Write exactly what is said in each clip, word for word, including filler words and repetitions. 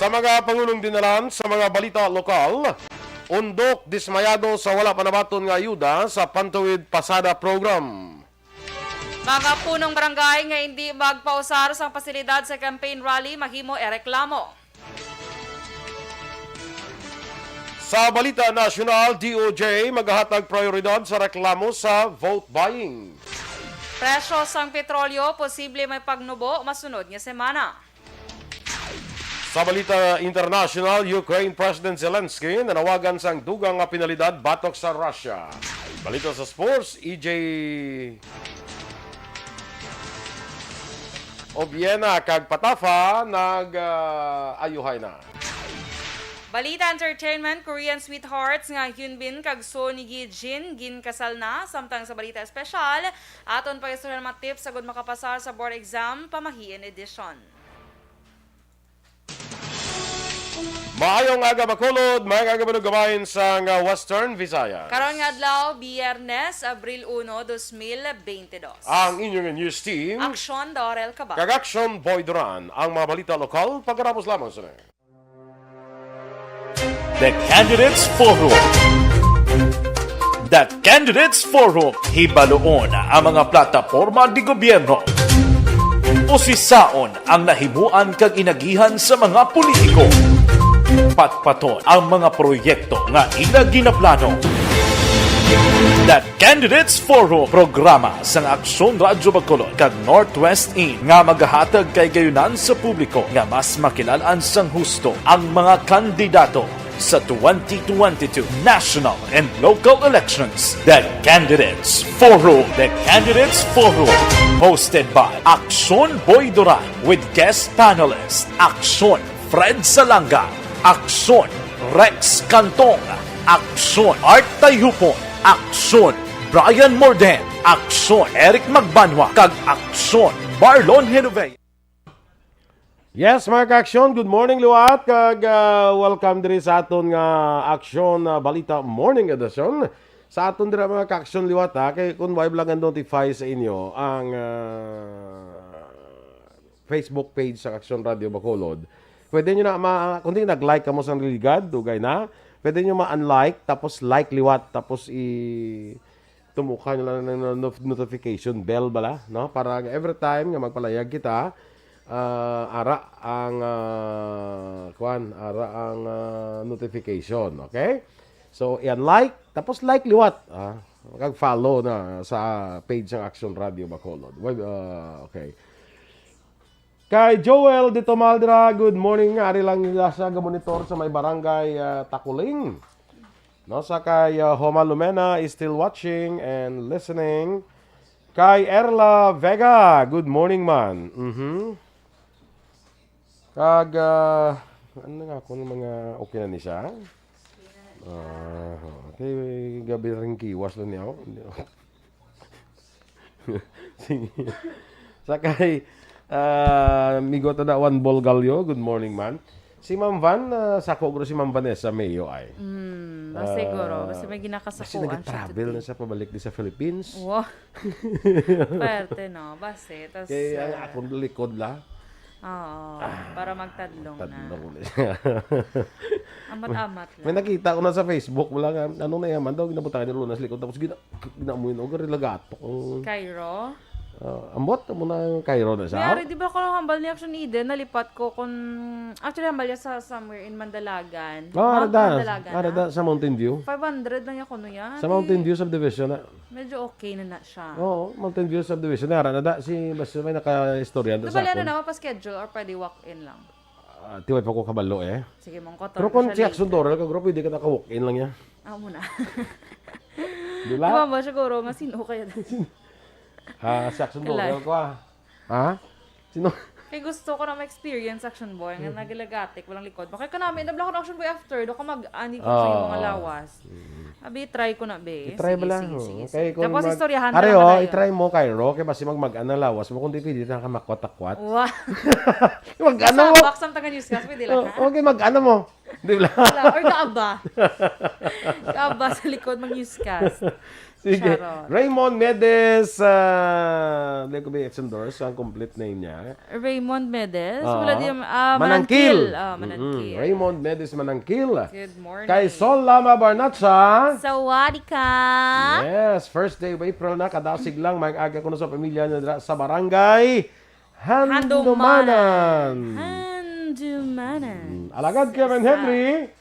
Sa mga pangulong dinalan sa mga balita lokal, Undok dismayado sa wala pa nabaton nga ayuda sa Pantawid Pasada Program. Mga punong barangay nga hindi magpausar sang pasilidad sa campaign rally mahimo ireklamo. Sa balita nasyonal, D O J magahatag prioridad sa reklamo sa vote buying. Presyo sang petrolyo posible may pagnubo masunod nga semana. Sa balita international, Ukraine President Zelensky nanawagan sang dugang nga penalidad batok sa Russia. Balita sa sports, E J Obiena kag Patafa nag, ah, ayuhay na. Balita entertainment, Korean sweethearts nga Hyunbin kag Son Yi Jin ginkasal na, samtang sa balita espesyal, aton pag-istorya mga tips agud makapasar sa board exam, pamahiin edition. Maayong aga, Bacolod. Maayong aga, manugbabayan sang, ah, Western Visayas. Karon nga adlaw, Biyernes, Abril uno, dos mil bente dos. Ang inyong news team, Aksyon Dorel Cabal. Kag Aksyon Boy Duran. Ang mga balita lokal, pagkatapos lamang sa The Candidates Forum. The Candidates Forum, hibaluon ang mga plataporma di gobyerno. Usisaon ang nahimuan kag inagihan sa mga politiko. Patpaton ang mga proyekto nga ila ginaplano. The Candidates Forum, programa sang Aksyon Radyo Bacolod kag Northwest In, nga magahatag kay gayunan sa publiko nga mas makilal-an sang husto ang mga kandidato sa twenty twenty-two national and local elections. The Candidates Forum. The Candidates Forum, hosted by Aksyon Boy Duran with guest panelist Aksyon Fred Salanga, Aksyon Rex Cantong, Aksyon Art Tayhupon, Aksyon Brian Morden, Aksyon Eric Magbanwa, kag Aksyon Marlon Genovea. Yes, mga ka-aksyon, good morning liwat, kag, ah, welcome diri sa aton nga Aksyon, ah, Balita Morning Edition. Sa aton dira, mga ka-aksyon liwat, ha, kay kung wala lang notify sa inyo ang, ah, Facebook page sa Aksyon Radio Bacolod, pwede nyo na ma-, kung di nag-like kamo sa ligad, dugay na, pwede nyo ma-unlike, tapos like liwat, tapos i-, tumukan nyo lang ng no-, notification bell bala, no? Para every time nga magpalayag kita, ah, ara ang, ah, kuwan, ara ang, ah, notification, okay? So, i-unlike, tapos like liwat, ah, kag follow na sa page ng Aksyon Radio Bacolod. Well, ah, okay. Kay Joel de Tomaldra, good morning. Ari lang nila sa gamonitor sa may barangay, ah, Takuling. No, sa kay, ah, Homa Lumena is still watching and listening. Kay Erla Vega, good morning, man. Mhm. Kag, ah, ano nga ako ng mga okay na ni siya? Ah, okay, gabi rin kiwas lang niya, oh. Sige. Sa kay, ah, Migo Tadawan Bolgalyo, good morning, man. Si Ma'am Van, ah, sako guro si Ma'am Vanessa Mayo ay. Mm, basta Ah, siguro, basta may ginakasakuan siya nag-travel today. Na siya pabalik di sa Philippines. Wow. Perte, no? Basta, tas, Kaya ang ah, akong likod la. Oo, para magtadlong na. Tadlong na siya. Amat-amat May lang. Nakita ko na sa Facebook, wala nga, ano na yaman daw, ginabutangan ni Luna sa likod, tapos gina-, ginamoy na, gari lagatok. Ang, Cairo? Ah, ambot, amo na ang Cairo na siya. May ari, di ba ko lang hambal ni Action Eden, nalipat ko kung, actually, hambal niya sa somewhere in Mandalagan. Ah, Mount arada. Mandalagan, Arada ah. Sa Mountain View. Five hundred lang niya kuno yan. Sa Mountain View subdivision na. Medyo okay na na siya. Oo, Mountain View subdivision. Nara na da, si, basta may naka-istorya Ito sa pala na akon. Naman pa-schedule or pwede walk-in lang? Ah, tiway pa ko kabalo eh. Sige, mong koton Pero kung siya si Action later. Doral ka, guro, pwede ka naka-walk-in lang niya. Ah, muna. Di ba? Di ba ba siguro nga sino kaya? Ah, si Action Kalay. Doral ko ah. Ha? Sino? Kay gusto ko na ma-experience Action Boy nga Mm. nagalagatik, walang likod. Makay ka namin, nabla ko na Action Boy after, do ka mag-ani ko sa Ah. Mga lawas. Mm. Abi, try ko na, be. I-try Sige, ba lang? sige, Oo. sige, Kay sige. Kung Tapos mag-, istoryahan na Are, lang oh, tayo. I-try mo, Cairo, kay basi mag-, mag-ana lawas mo, kung di pwede na ka makwat-akwat. Wa. Mag-ana mo. Sa box ang taga Newscast, pwede lang, Oh, ha? Okay, mag-ana mo. Di ba? Wala. Or kaaba. Kaaba sa likod, mag-Newscast. Sige. Charot. Raymond Medes, ah, di ko ba i-endorse ang complete name niya? Raymond Medes? Oo. Wala di, ah, Manangkil. Manangkil. Ah, Mm-mm. Manangkil. Raymond Medes Manangkil. Good morning. Kay Sol Lama Barnacha. Sawadika. Yes, first day of April na, kadasig lang, may aga ko na sa pamilya niya dira sa barangay Handumanan. Handumanan. Handumanan. Mm. Alagad Kevin Sa- Henry,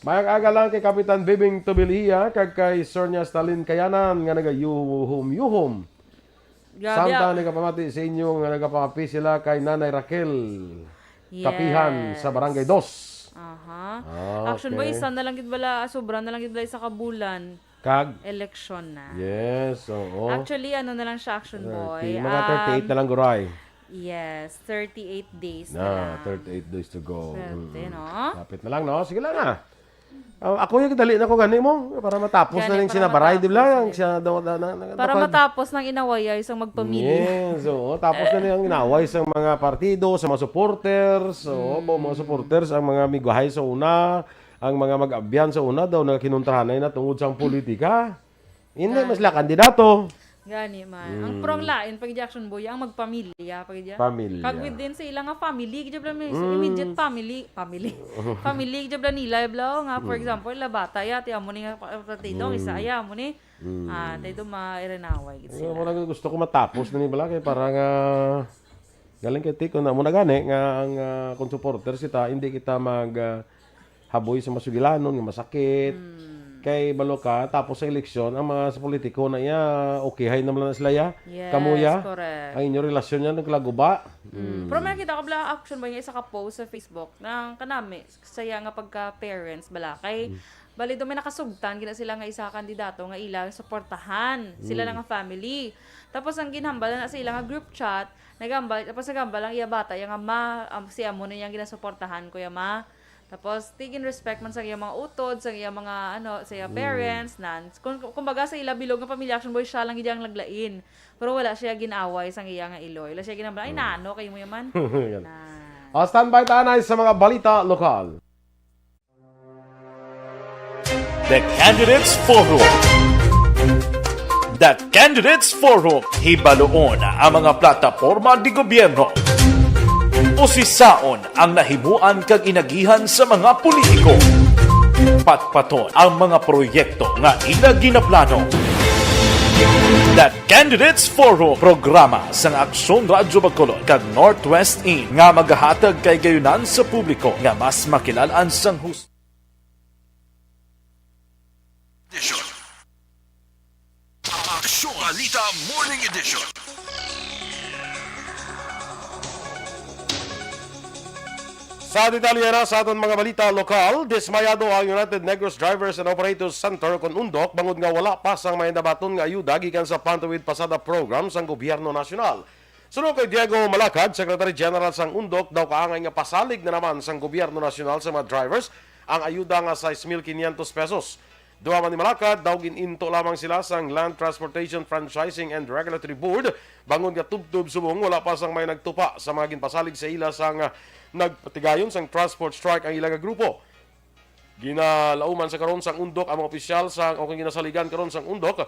mayang aga lang kay Kapitan Bibing Tubilia kag kay Sonia Stalin Kayanan nga nagayuhom-yuhom. Grabe, Samtang ah. nagapamati sa inyo nga nagapangapi sila kay Nanay Raquel Yes. Kapihan sa Barangay Dos. Aha. Ah, Action Boy, okay. Isa na lang gid bala, sobra na lang gid bala isa ka bulan. Kag? Election na. Yes, oo. Actually, ano na lang siya, Action Boy, Okay, mga um, thirty-eight na lang, guray. Yes, thirty-eight days na Na, lang. thirty-eight days to go. Swerte, Mm-mm. no? Lapit na lang, no? Sige lang, ah. Ah, ako yung dali na ko gani mo para matapos Gani, na ning para sinabaray, di matapos ba? na. Ang siya daw na, na, na, Para na- matapos ng inawayay sa magpamilya. Yes, oo. Tapos na niyang inaway sa mga partido, sa mga supporters. Oo, Mm. po, mga supporters, ang mga miguhay sa una, ang mga mag-abyan sa una daw nagkinuntrahanay na tungod sa politika. Hindi, Gani. mas sila kandidato. Gani man. Ang Mm. prong lain, pag Action Boy, ang magpamilya, pag Pamilya. Kag within sa ila nga family, gid bala may sa Mm. immediate family, family. Family, gid bala nila, bala, nga, for Mm. example, ila bata, ya, ti amo ni nga pa-, partido, ang isa, Mm. ya, amo ni. Mm. Ah, tayo ma-irinaway, gid Ano sila. mo lang gusto ko matapos na ni bala, kay para nga, galing kay Tiko na, mo na gani, nga ang, ah, kung supporters kita, hindi kita mag, ah, haboy sa masugilanon nga masakit. Mm. Kay balo ka, tapos sa eleksyon, ang mga sa politiko na iya, okay, hay naman na sila ya. Yes, Kamo ya, correct. ang inyong relasyon niya naglaguba. Mm. Mm. Pero may nakita ko bala, Action Boy, nga isa ka post sa Facebook, nga kanami, saya nga pagka-parents, bala, kay Mm. bali daw may nakasugtan, gina sila nga isa ka kandidato nga ila suportahan, sila Mm. lang nga family. Tapos ang ginhambal na sa ila nga group chat, nagambal, tapos nagambal ang iya bata, iya nga ma, um, si amo na iyang ginasuportahan, kuya ma. Tapos, tig in respect man sa iyang mga utod, sa iyang mga, ano, sa iyang Mm. parents, nan. Kung, kumbaga sa ila bilog nga pamilya, Action Boy, siya lang gid ang naglain. Pero wala siya ginaway sa iya nga iloy. Wala siya ginambal, "Ay, Mm. nano, kayo mo yaman." Yan. Na. Ah, standby ta, anay, sa mga balita lokal. The Candidates Forum. The Candidates Forum, hibaluon ang mga plataporma di gobyerno. Usisaon ang nahimuan kag inagihan sa mga politiko. Patpaton ang mga proyekto nga ila ginaplano. The Candidates Forum, programa sang Aksyon Radyo Bacolod kag Northwest In, nga magahatag kay gayunan sa publiko nga mas makilalan sang hus- Edition. Aksyon Balita Morning Edition. Sa detalye na sa aton mga balita lokal, dismayado ang United Negros Drivers and Operators Center kon UNDOC bangod nga wala pa sang may nabaton nga ayuda gikan sa Pantawid Pasada program sang gobyerno nasyonal. Suno kay Diego Malacad, Secretary General sang UNDOC, daw kaangay nga pasalig na naman sang gobyerno nasyonal sa mga drivers ang ayuda nga sais mil quinientos pesos. Duha man ni Malacad, daw gin-into lamang sila sang Land Transportation Franchising and Regulatory Board, bangod nga tubtob subong wala pa sang may nagtupa sa mga ginpasalig sa ila sang, ah, nagpatigayon sang transport strike ang ila nga grupo. Ginalauman sa karon sang UNDOC ang mga opisyal sang, o ginasaligan karon sang UNDOC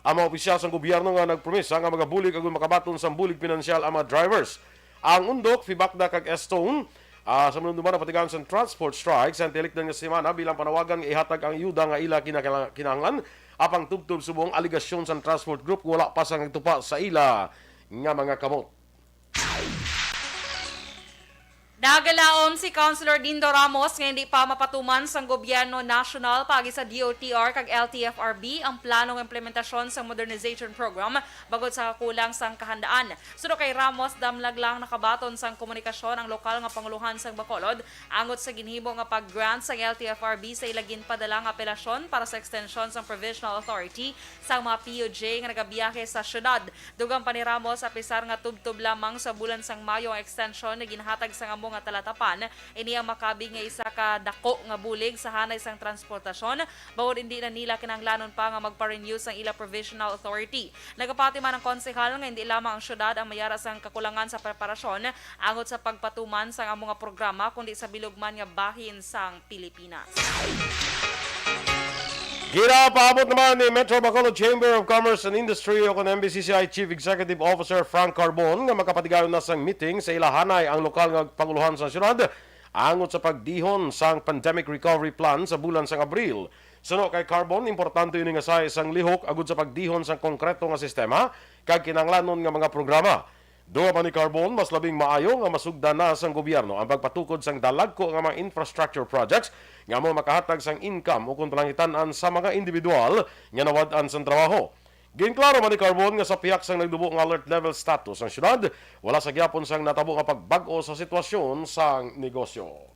ang mga opisyal sang gobyerno nga nagpromesa nga magabulig agud makabaton sang bulig pinansyal ang mga drivers. Ang UNDOC, PHIVACDA kag S-TONE, ah, sa manumduman ang patigayon sang transport strike sa tilikdan nga semana bilang panawagan nga ihatag ang ayuda nga ila kinakila-, kinahanglan. Apang tubtob subong alegasyon sang transport group, wala pa sang nagtupa sa ila nga mga kamot. Nagalaom si Councilor Dindo Ramos nga hindi pa mapatuman sang gobyerno nasyonal paagi sa D O T R kag L T F R B ang planong implementasyon sang modernization program bangod sa kakulang sang kahandaan. Suno kay Ramos, damlag lang nakabaton sang komunikasyon ang lokal nga panguluhan sang Bacolod angot sa ginhimo nga pag-grant sang L T F R B sa ila ginpadala nga apelasyon para sa extension sang provisional authority sang mga P U J nga nagabiyahe sa syudad. Dugang pa ni Ramos, apisar nga tubtob lamang sa bulan sang Mayo ang extension nga ginhatag sang amo nga talatapan, ini ang makabig nga isa ka dako nga bulig sa hanay sang transportasyon, bangod hindi na nila kinahanglanon pa nga magpa-renew sang ila provisional authority. Nagapati man ang konsehal nga hindi lamang ang syudad ang mayara sang kakulangan sa preparasyon angot sa pagpatuman sang amo nga programa, kundi sa bilog man nga bahin sang Pilipinas. Ginapaabot naman ni Metro Bacolod Chamber of Commerce and Industry o kon M B C C I Chief Executive Officer Frank Carbon nga makapatigayon na sang meeting sa ila hanay ang lokal nga panguluhan sa syudad angot sa pagdihon sang pandemic recovery plan sa bulan sang Abril. Suno kay Carbon, importante ini nga sahi sang lihok agud sa pagdihon sang konkreto nga sistema kag kinahanglanon nga mga programa. Dugang pa ni Carbon, mas labing maayo nga masugdan na sang gobyerno ang pagpatukod sang dalagko nga mga infrastructure projects nga amo makahatag sang income o kon palangitan-an sa mga individual nga nawad-an sang trabaho. Ginklaro man ni Carbon nga sa pihak sang nagdubo nga alert level status ang syudad, wala sa gihapon sang natabo nga pagbag-o sa sitwasyon sang negosyo.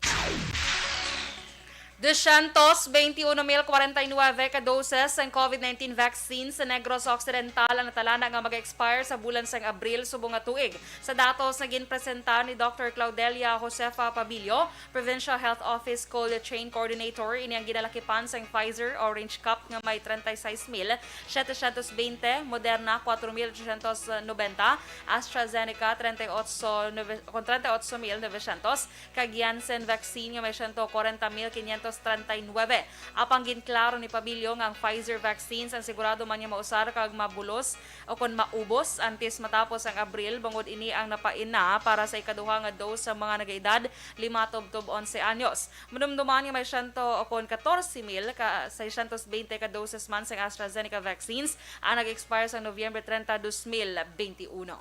Doscientos veintiuno mil cuarenta y nueve ka doses sang COVID nineteen vaccine sa Negros Occidental ang natalana nga mag-expire sa bulan sang Abril subong nga tuig. Sa datos nga ginpresenta ni Doctor Claudelia Josefa Pabilio, Provincial Health Office Cold Chain Coordinator, ini ang ginalakipan sang Pfizer Orange Cap nga may treinta y seis mil setecientos veinte, Moderna cuatro mil ochocientos noventa, AstraZeneca treinta y ocho nove-, con treinta y ocho mil novecientos, kag Janssen vaccine nga may ciento cuarenta mil quinientos treinta y nueve. Apang ginklaro ni Pabilio nga ang Pfizer vaccines ang sigurado man nga mausar kag mabulos o kon maubos antes matapos ang Abril, bangod ini ang napain na para sa ikaduha nga dose sa mga nagaedad lima tubtob onse anyos. Madumduman nga may siyento o kon katorse mil ka seiscientos veinte ka doses man sang AstraZeneca vaccines ang nag-expire sa Nobyembre treinta, dos mil benti uno.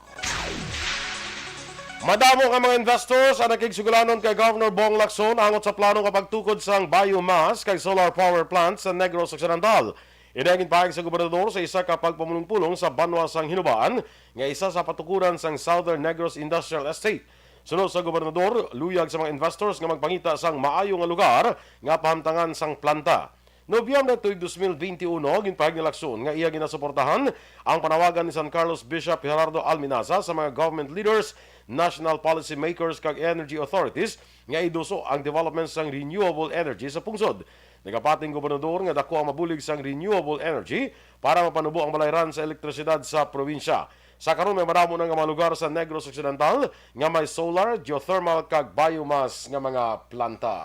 Madamo nga mga investors ang nakigsugalanon kay Governor Bong Lacson angot sa plano nga pagtukod sang biomass kag solar power plant sa Negros Occidental. Ini ang ginpahayag sa gobernador sa isa ka pagpamulong-pulong sa banwa sang Hinubaan nga isa sa patukuran sang Southern Negros Industrial Estate. Suno sa gobernador, luyag sa mga investors nga magpangita sang maayo nga lugar nga pahamtangan sang planta. Nobyembre tuig dos mil benti uno, ginpahayag ni Lacson nga iya ginasuportahan ang panawagan ni San Carlos Bishop Gerardo Alminaza sa mga government leaders, national policy makers, kag energy authorities nga iduso ang development sang renewable energy sa pungsod. Nagapati ang gobernador nga daku ang mabulig sang renewable energy para mapanubo ang balayran sa elektrisidad sa probinsya. Sa karon, may madamo na nga mga lugar sa Negros Occidental nga may solar, geothermal, kag biomass nga mga planta.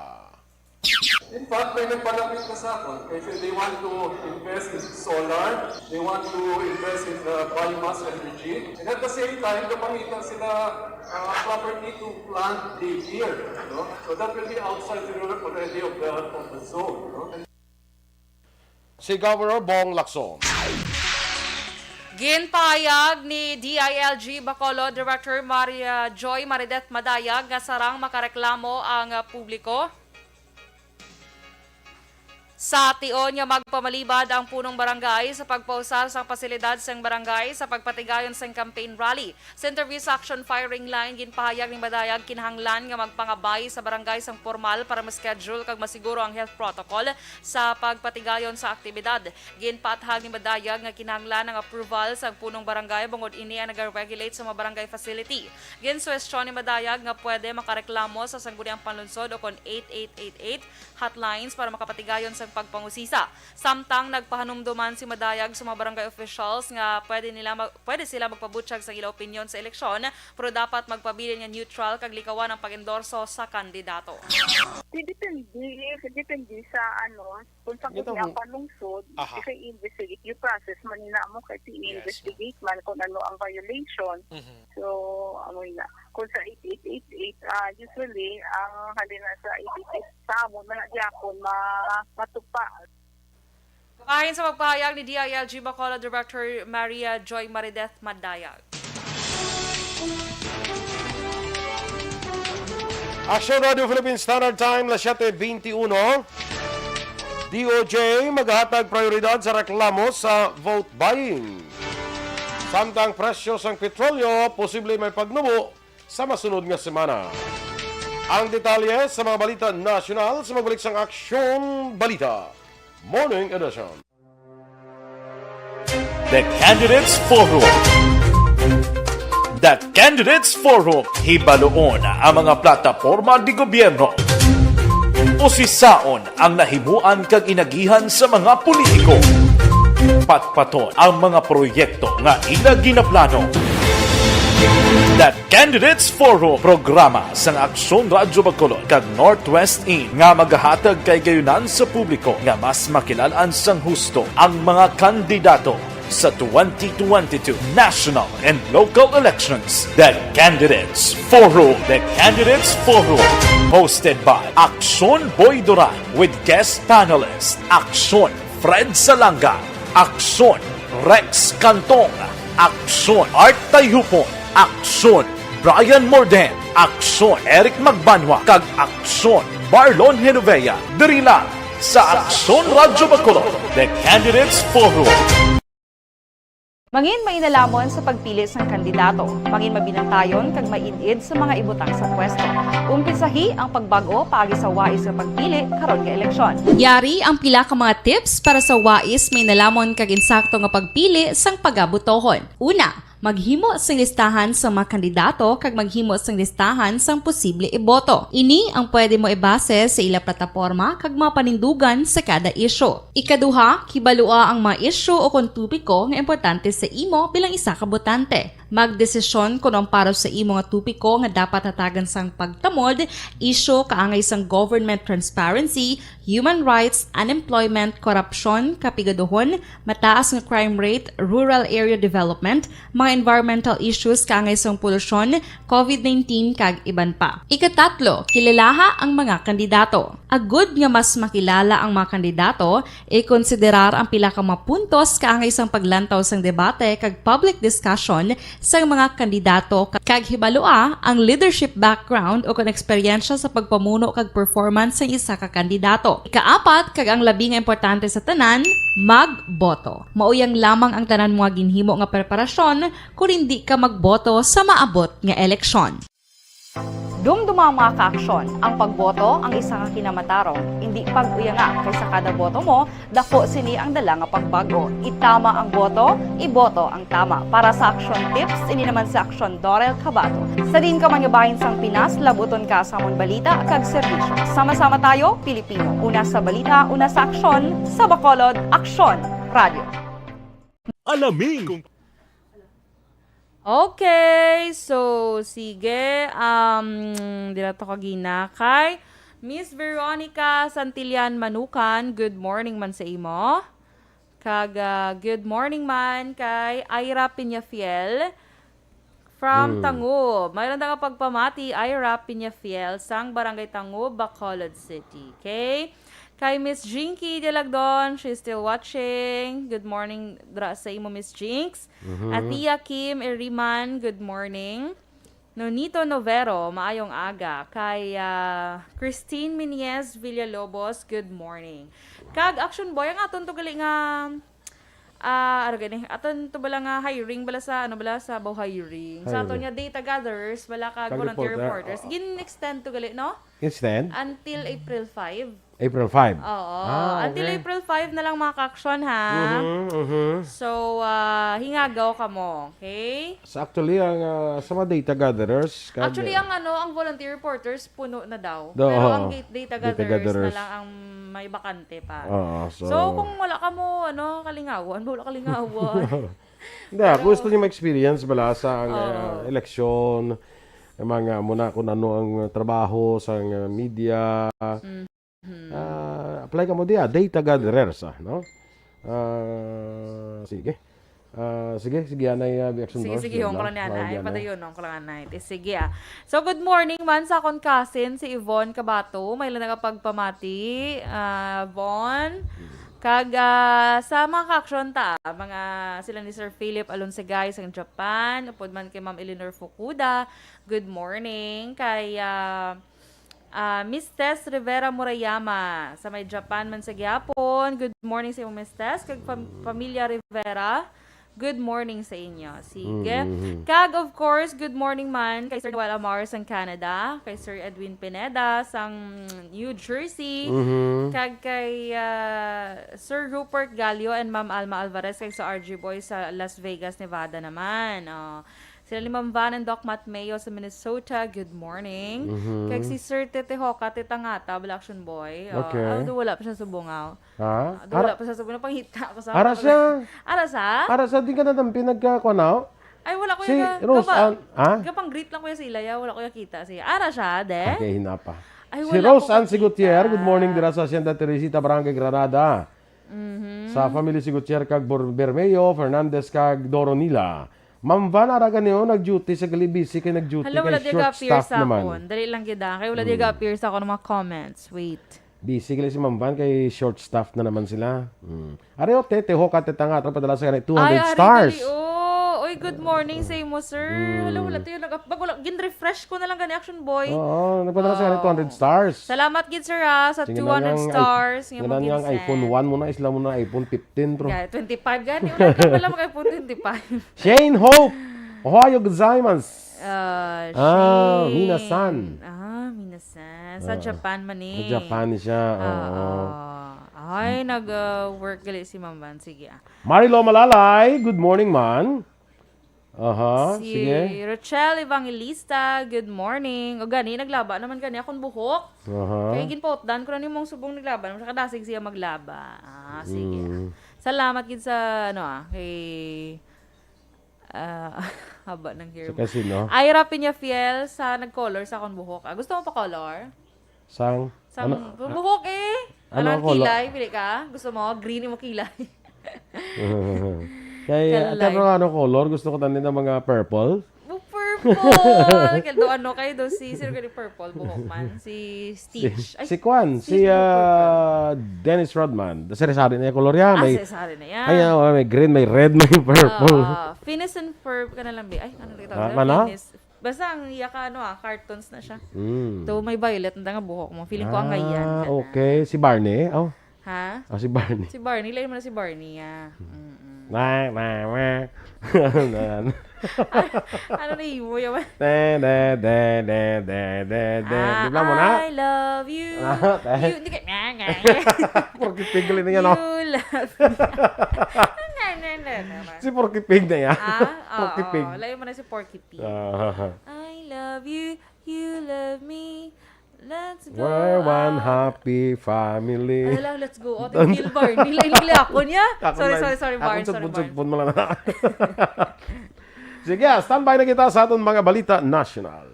In fact, may nagpalapit na sa akon kay they want to invest in solar, they want to invest in the biomass energy, and at the same time, gapangita sila, uh, property to plant daycare, no? So that will be outside the realm already of the, of the zone, no? Si Governor Bong Lacson. Ginpahayag ni D I L G Bacolod Director Maria Joy Marideth Madayag nga sarang makareklamo ang, ah, publiko sa tion nga magpamalibad ang punong barangay sa pagpausar sang pasilidad sang barangay sa pagpatigayon sang campaign rally. Sa interview sa Action Firing Line, ginpahayag ni Madayag kinahanglan nga magpangabay sa barangay sang pormal para ma-schedule kag masiguro ang health protocol sa pagpatigayon sa aktibidad. Ginpaathag ni Madayag nga kinahanglan ang approval sang punong barangay bangod ini ang nagaregulate sa mga barangay facility. Ginsuwestyon ni Madayag nga pwede makareklamo sa Sangguniang Panlunsod o kon eight eight eight eight hotlines para makapatigayon sang pagpangusisa. Samtang nagpahanumduman si Madayag sa mga barangay officials nga pwede nila mag-, pwede sila magpabutyag sa ila opinyon sa eleksyon, pero dapat magpabilin nga neutral kag likawan ang pag-endorso sa kandidato. Depende, depende sa ano, kung sa Ito ang panlungsod, Aha. Kay investigate yung process, manina mo kay Yes, ma'am. Investigate man kung ano ang violation. Mhm. So, amoy na. Kung sa eight eight eight eight, ah, usually, ang halin na sa eight eight eight sa amon, mga gyapon, ma-, matupa. Kabahin sa pagpahayag ni D I L G Bacolod Director Maria Joy Marideth Madayag. Action Radio Philippine Standard Time, las siete veintiuno. D O J maghatag prioridad sa reklamo sa vote buying. Samtang presyo sang petrolyo posible may pagnubo sa masunod nga semana. Ang detalye sa mga balita nasyonal sa magbalik sang Aksyon Balita Morning Edition. The Candidates Forum. The Candidates Forum, hibaluon ang mga plataporma di gobyerno. Usisaon ang nahimuan kag inagihan sa mga politiko. Patpaton ang mga proyekto nga ila ginaplano. The Candidates Forum, programa sang Aksyon Radyo Bacolod kag Northwest Inn nga magahatag kay gayunan sa publiko nga mas makilalaan sang husto ang mga kandidato sa twenty twenty-two national and local elections. The Candidates Forum. The Candidates Forum, hosted by Aksyon Boy Duran with guest panelist Aksyon Fred Salanga, Aksyon Rex Cantong, Aksyon Art Tayupon, Aksyon Brian Morden, Aksyon Eric Magbanwa, kag Aksyon Marlon Genovea. Diri lang sa Aksyon Radyo Bacolod, The Candidates Forum. Mangin mainalamon sa pagpili sang kandidato. Mangin mabinantayon kag maid-id sa mga ibutang sa pwesto. Umpisahi ang pagbag-o paagi sa wais nga pagpili karon nga eleksyon. Yari ang pila ka mga tips para sa wais, mainalamon kag insakto nga pagpili sang pagabutohon. Una, maghimo sing listahan sa mga kandidato kag maghimo sing listahan sang posible iboto. Ini ang pwede mo ibase sa ila plataporma kag mga panindugan sa kada isyu. Ikaduha, kibalua ang mga isyu o kon topiko nga importante sa imo bilang isa ka botante. Magdesisyon kon ang para sa imo nga topiko nga dapat hatagan sang pagtamod, isyu kaangay sang government transparency, human rights, unemployment, korupsyon, kapigaduhon, mataas nga crime rate, rural area development, mga environmental issues kaangay sang polusyon, covid nineteen, kag iban pa. Ikatatlo, kilalaha ang mga kandidato. Agud nga mas makilala ang mga kandidato, ikonsiderar ang pila ka mga puntos kaangay sang paglantaw sang debate kag public discussion sang mga kandidato, kag hibalua ang leadership background o kon eksperyensya sa pagpamuno kag performance sang isa ka kandidato. Ikaapat, kag ang labi nga importante sa tanan, magboto. Mauyang lamang ang tanan mo nga ginhimo nga preparasyon kon indi ka magboto sa maabot nga eleksyon. Dumduma, mga kaaksyon, ang pagboto ang isa ka kinamatarong. Indi pag-uyanga, kay sa kada boto mo, dako sini ang dala nga pagbag-o. Itama ang boto, iboto ang tama. Para sa Aksyon Tips, ini naman si Aksyon Dorel Cabato. Sa diin ka man nga bahin sang Pinas, labuton ka sa amon balita kag serbisyo. Sama-sama tayo, Pilipino. Una sa balita, una sa aksyon, sa Bacolod, Aksyon Radio. Alamin. Okay, so, sige, um, dira to kagina kay Miss Veronica Santillan Manukan, good morning man sa imo. Kag, ah, good morning man kay Ira Peñafiel from Hmm. Tangub. Mayroon na ka pagpamati, Ira Peñafiel, sang Barangay Tangub, Bacolod City. Okay? Kay Miss Jinky Delagdon, she's still watching. Good morning dra sa imo, Miss Jinx. Mhm. Atia Kim Iriman, good morning. Nonito Novero, maayong aga. Kay, ah, Christine Minez Villalobos, good morning. Kag Action Boy, ang aton to gali nga, ah, ano gani? Aton to bala nga hiring bala sa, ano bala, sa Baw hiring. Sa aton Hiring. Nga data gatherers, bala kag Kag volunteer reporter, reporters. Oo. Gin-extend to gali, no? Extend? Until April five. April five. Oo. Ah, Until okay. April five na lang, mga kaaksyon, ha? Mhm, mhm. So, ah, hingagaw kamo, okay? So, actually, ang, ah, sa mga data gatherers, kag- Actually, ang ano, ang volunteer reporters, puno na daw. Do, Pero oo. Ang ga-, data Data gatherers na gatherers. Lang ang may bakante pa. Oo, so So, kung wala ka mo, ano, kalingawan, wala kalingawan. Hindi, Pero gusto niyo ma-experience bala sa ang, Oo. ah, eleksyon, ang mga muna kung ano ang trabaho sa, ah, media. Mm. Mhm. Ah, apply ka mo diya, data gatherers, ah, no? Ah, sige. Ah, sige, sige, anay, ah, reaction Sige, boss, sige, no? Hong ko lang yan, Mao ay, yan, ah. Padayon, hong ko lang, anay. Ti, sige, ah. So, good morning man sa akon cousin, si Yvonne Cabato. May lang nakapagpamati, ah, Von. Mm. Kag, ah, sa mga kaaksyon ta, mga sila ni Sir Philip Alonsegay sa Japan, upod man kay Ma'am Eleanor Fukuda, good morning. Kay, ah, Ah, Miss Tess Rivera Murayama, sa may Japan man sa gihapon. Good morning sa imo, Miss Tess. Kag fam-, Pamilya Rivera, good morning sa inyo. Sige. Mm-hmm. Kag, of course, good morning man kay Sir Noel Amar sang Canada, kay Sir Edwin Pineda sang New Jersey, Mm-hmm. kag kay, ah, Sir Rupert Gallo and Ma'am Alma Alvarez, kag sa R G Boy sa Las Vegas, Nevada naman. Oh. Sila ni Ma'am Van and Doc Matt Mayo sa Minnesota, good morning. Mhm. Kag si Sir Tete Hoka, Tita Ngata, bala Action Boy. Oh, Okay. Ah, do wala pa siya sa Bungaw. Ha? Ah, do wala Ara, pa siya sa Bungaw. Pangita ko sa ara siya. Ara sa? Ara sa, di ka na dampi nagkakuha na? Ay, wala ko Si yung ga-, Rose gaba-, Ann, ha? Gapang-greet lang ko yung sa ilaya, wala ko yung kita siya. Ara siya, de? Okay, hinapa. Ay, Si wala Rose ko Ann kakita. Sigutier, good morning, dira sa Hacienda Teresita, Barangay Granada. Mhm. Sa family si Gutier kag Bor-, Bermeo, Fernandez kag Doronila. Ma'am Van, ara gani, oh, nag-duty sa gali, busy kay nag-duty Hala, kay wala di short ka appear staff sa naman. Akon. Dali lang gid, ah. Kay wala di Hmm. ka appear sa akon mga comments. Wait. Busy gali si Ma'am Van kay short staff na naman sila. Hmm. Ari, oh, Tete, ho, Kate Tanga, atong padala sa gani, two hundred Ay, ari stars. Gali, oh. Oy, good morning sa imo, sir. Hmm. Hala, wala tayo nag-, bag-, wala, gin-refresh ko na lang gani, Action Boy. Oo, nagpadala sa gani, Oh. two hundred stars. Salamat gid, sir, ah, sa Sige na two hundred nga ang i-, stars nga sige mo na nga ang ginsend. iPhone one mo na, isla mo na iPhone fifteen, bro. Ga-, twenty-five gani. Wala ka pala mag-iPhone twenty-five. Shane Hope, Ohayou gozaimasu. Ah, Ah, Shane. Minasan. Ah, minasan. Sa Ah. Japan man eh. Sa Japan ni siya, Ah, oo. ah. Ay, nag, ah, work gali si Ma'am Van. Sige, ah. Marilo Malalay, good morning, man. Aha, Si sige. Rochelle Evangelista, good morning. O gani, naglaba naman gani akong buhok. Aha. Kaya ginpautdan ko na ni mong subong naglaba. Naman siya kadasig siya maglaba. Ah, sige. Mm. Salamat gid sa, ano ah, kay, ah, haba ng hair Sa mo. Casino? Ira Peñafiel sa nag-color sa akong buhok. Ah, gusto mo pa color? Sang, Sang ano, bu-, buhok eh. Ano Alang ang color? Kilay, pili ka. Gusto mo, green mo kilay. Kay, Kalay. Ate, ano, ano color? Gusto ko tanin ng mga purple. Bu-, purple. Kaya do ano kayo do, si, sino ka ni purple buhok man? Si Si, Stitch. Ay, si Kwan, si si, Stitch mo purple. ah, Dennis Rodman. Sari-sari na yung color yan. Ah, May, sari-sari na yan. Ay, ah, may green, may red, may purple. Ah, Phineas and Ferb ka na lang, be. Ay, ano ulit Ah, tawag? Mana? Phineas. Basta ang iya ka, ano, ah, cartoons na siya. Mm. To, may violet na nga buhok mo. Feeling ko ang Ah, ngayon ka na. Okay. Si Barney? Oh. Ha? Ah, si Barney. Si Barney, lain mo na si Barney, ah. Mm-mm. Wah, wah, wah. Ano na imo, yaman? De, de, de, de, de, de, de. Ah, Di ba mo na? I love you. Ah, te. You, hindi ka, nga, nga, nga. Porky Pig, galing na yan, oh. You love me. Nga, nga, nga, nga, nga. Si Porky Pig na yan. Ah, Porky oo. Pig. Lain mo na si Porky Pig. Ah. I love you, you love me. Let's go We're one out. Happy family. Ano lang, let's go out. Ang Gil Barney. Lain, lain, lain ako niya. Ako Sorry, lang. Sorry, sorry, Ako Barn. Sorry, Barn. Sugpon-sugpon mo lang na. Sige, standby na kita sa aton mga balita national.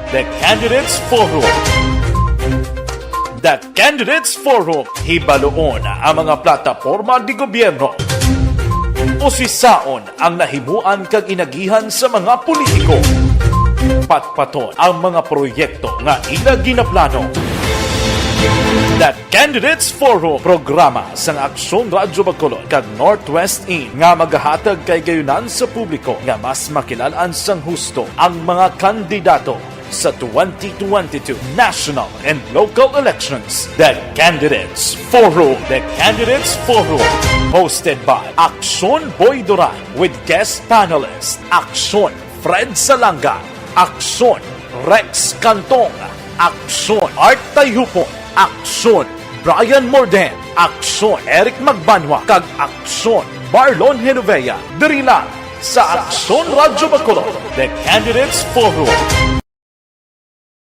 The Candidates Forum. The Candidates Forum, hibaluon ang mga plataporma de gobyerno. Usisaon ang nahimuan kag inagihan sa mga politiko. Patpaton ang mga proyekto nga ila ginaplano. The Candidates Forum, programa sang Aksyon Radyo Bacolod kag Northwest In nga magahatag kay gayunan sa publiko nga mas makilal-an sang husto ang mga kandidato sa twenty twenty-two national and local elections. The Candidates Forum. The Candidates Forum. Hosted by Aksyon Boy Duran with guest panelist Aksyon Fred Salanga, Aksyon Rex Cantong, Aksyon Art Tayhupon, Aksyon Brian Morden, Aksyon Eric Magbanwa, kag Aksyon Marlon Genovea. Diri lang sa Aksyon Radyo Bacolod, The Candidates Forum.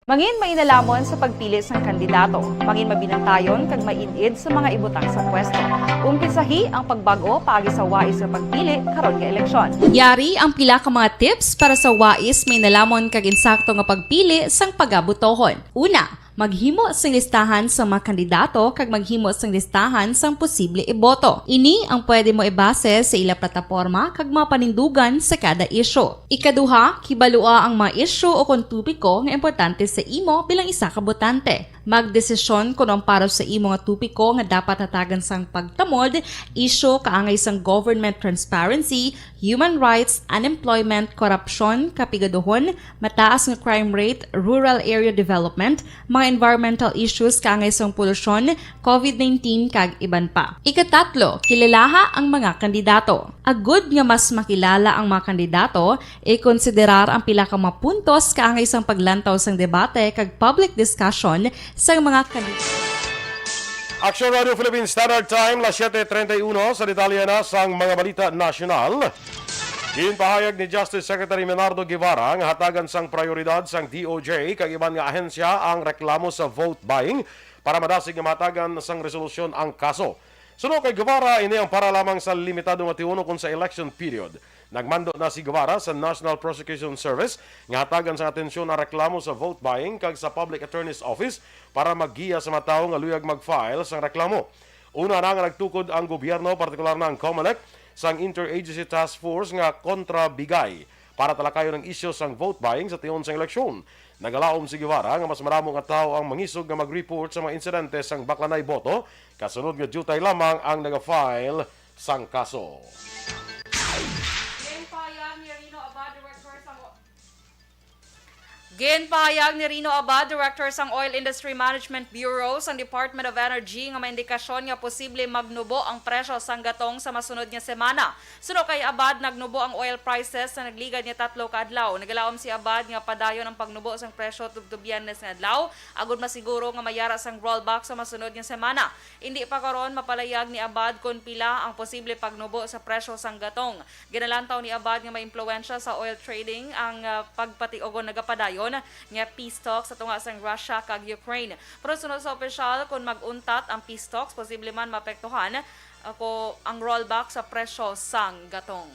Mangin mainalamon sa pagpili sang kandidato. Mangin mabinantayon kag maid-id sa mga ibutang sa pwesto. Umpisahi ang pagbag-o paagi sa wais nga pagpili karon nga eleksyon. Yari ang pila ka mga tips para sa wais, mainalamon kag insakto nga pagpili sang pagabotohon. Una, maghimo sing listahan sa mga kandidato kag maghimo sing listahan sang posible iboto. Ini ang pwede mo ibase sa ila plataporma kag mga panindugan sa kada isyu. Ikaduha, kibalua ang mga isyu o kon topiko nga importante sa imo bilang isa ka botante. Magdesisyon kon ang para sa imo nga topiko nga dapat hatagan sang pagtamod, isyu kaangay sang government transparency, human rights, unemployment, korapsyon, kapigaduhon, mataas nga crime rate, rural area development, mga environmental issues kaangay sang polusyon, covid nineteen, kag iban pa. Ikatatlo, kilalaha ang mga kandidato. Agud nga mas makilala ang mga kandidato, ikonsiderar ang pila ka mga puntos kaangay sang paglantaw sang debate kag public discussion sang mga kandidato. Aksyon Radio Philippine Standard Time, las siete treinta y uno. Sa detalye na sang mga balita nasyonal, ginpahayag ni Justice Secretary Menardo Guevara nga hatagan sang prioridad sang D O J kag iban nga ahensya ang reklamo sa vote buying para madasig nga mahatagan sang resolusyon ang kaso. Suno kay Guevara, ini ang para lamang sa limitado nga tion ukon sa election period. Nagmando na si Guevara sa National Prosecution Service nga hatagan sang atensyon ang reklamo sa vote buying kag sa Public Attorney's Office para maggiya sa mga tawo nga luyag mag-file sang reklamo. Una na nga nagtukod ang gobyerno, partikular na ang COMELEC, sang Interagency Task Force nga kontra bigay para talakayon ang isyu sang vote buying sa tion sang eleksyon. Nagalaom si Guevara nga mas madamo nga tawo ang mangisog nga mag-report sa mga insidente sang baklanay boto, kasunod nga diutay lamang ang naga-file sang kaso. Ginpahayag ni Rino Abad, Director sang Ginpahayag ni Rino Abad, Director sang Oil Industry Management Bureau sang Department of Energy, nga may indikasyon nga posible magnubo ang presyo sang gatong sa masunod nga semana. Suno kay Abad, nagnubo ang oil prices sa nagligad nga tatlo ka adlaw. Nagalaom si Abad nga padayon ang pagnubo sang presyo tubtob Biyernes nga adlaw, agud masiguro nga mayara sang rollback sa masunod nga semana. Indi pa karon mapalayag ni Abad kon pila ang posible pagnubo sa presyo sang gatong. Ginalantaw ni Abad nga may impluwensya sa oil trading ang, ah, pagpati-, o nagapadayon nga peace talk sa tunga sang Russia kag Ukraine. Pero suno sa opisyal, kon mag-untat ang peace talks, posible man maapektuhan, ah, ko ang rollback sa presyo sang gatong.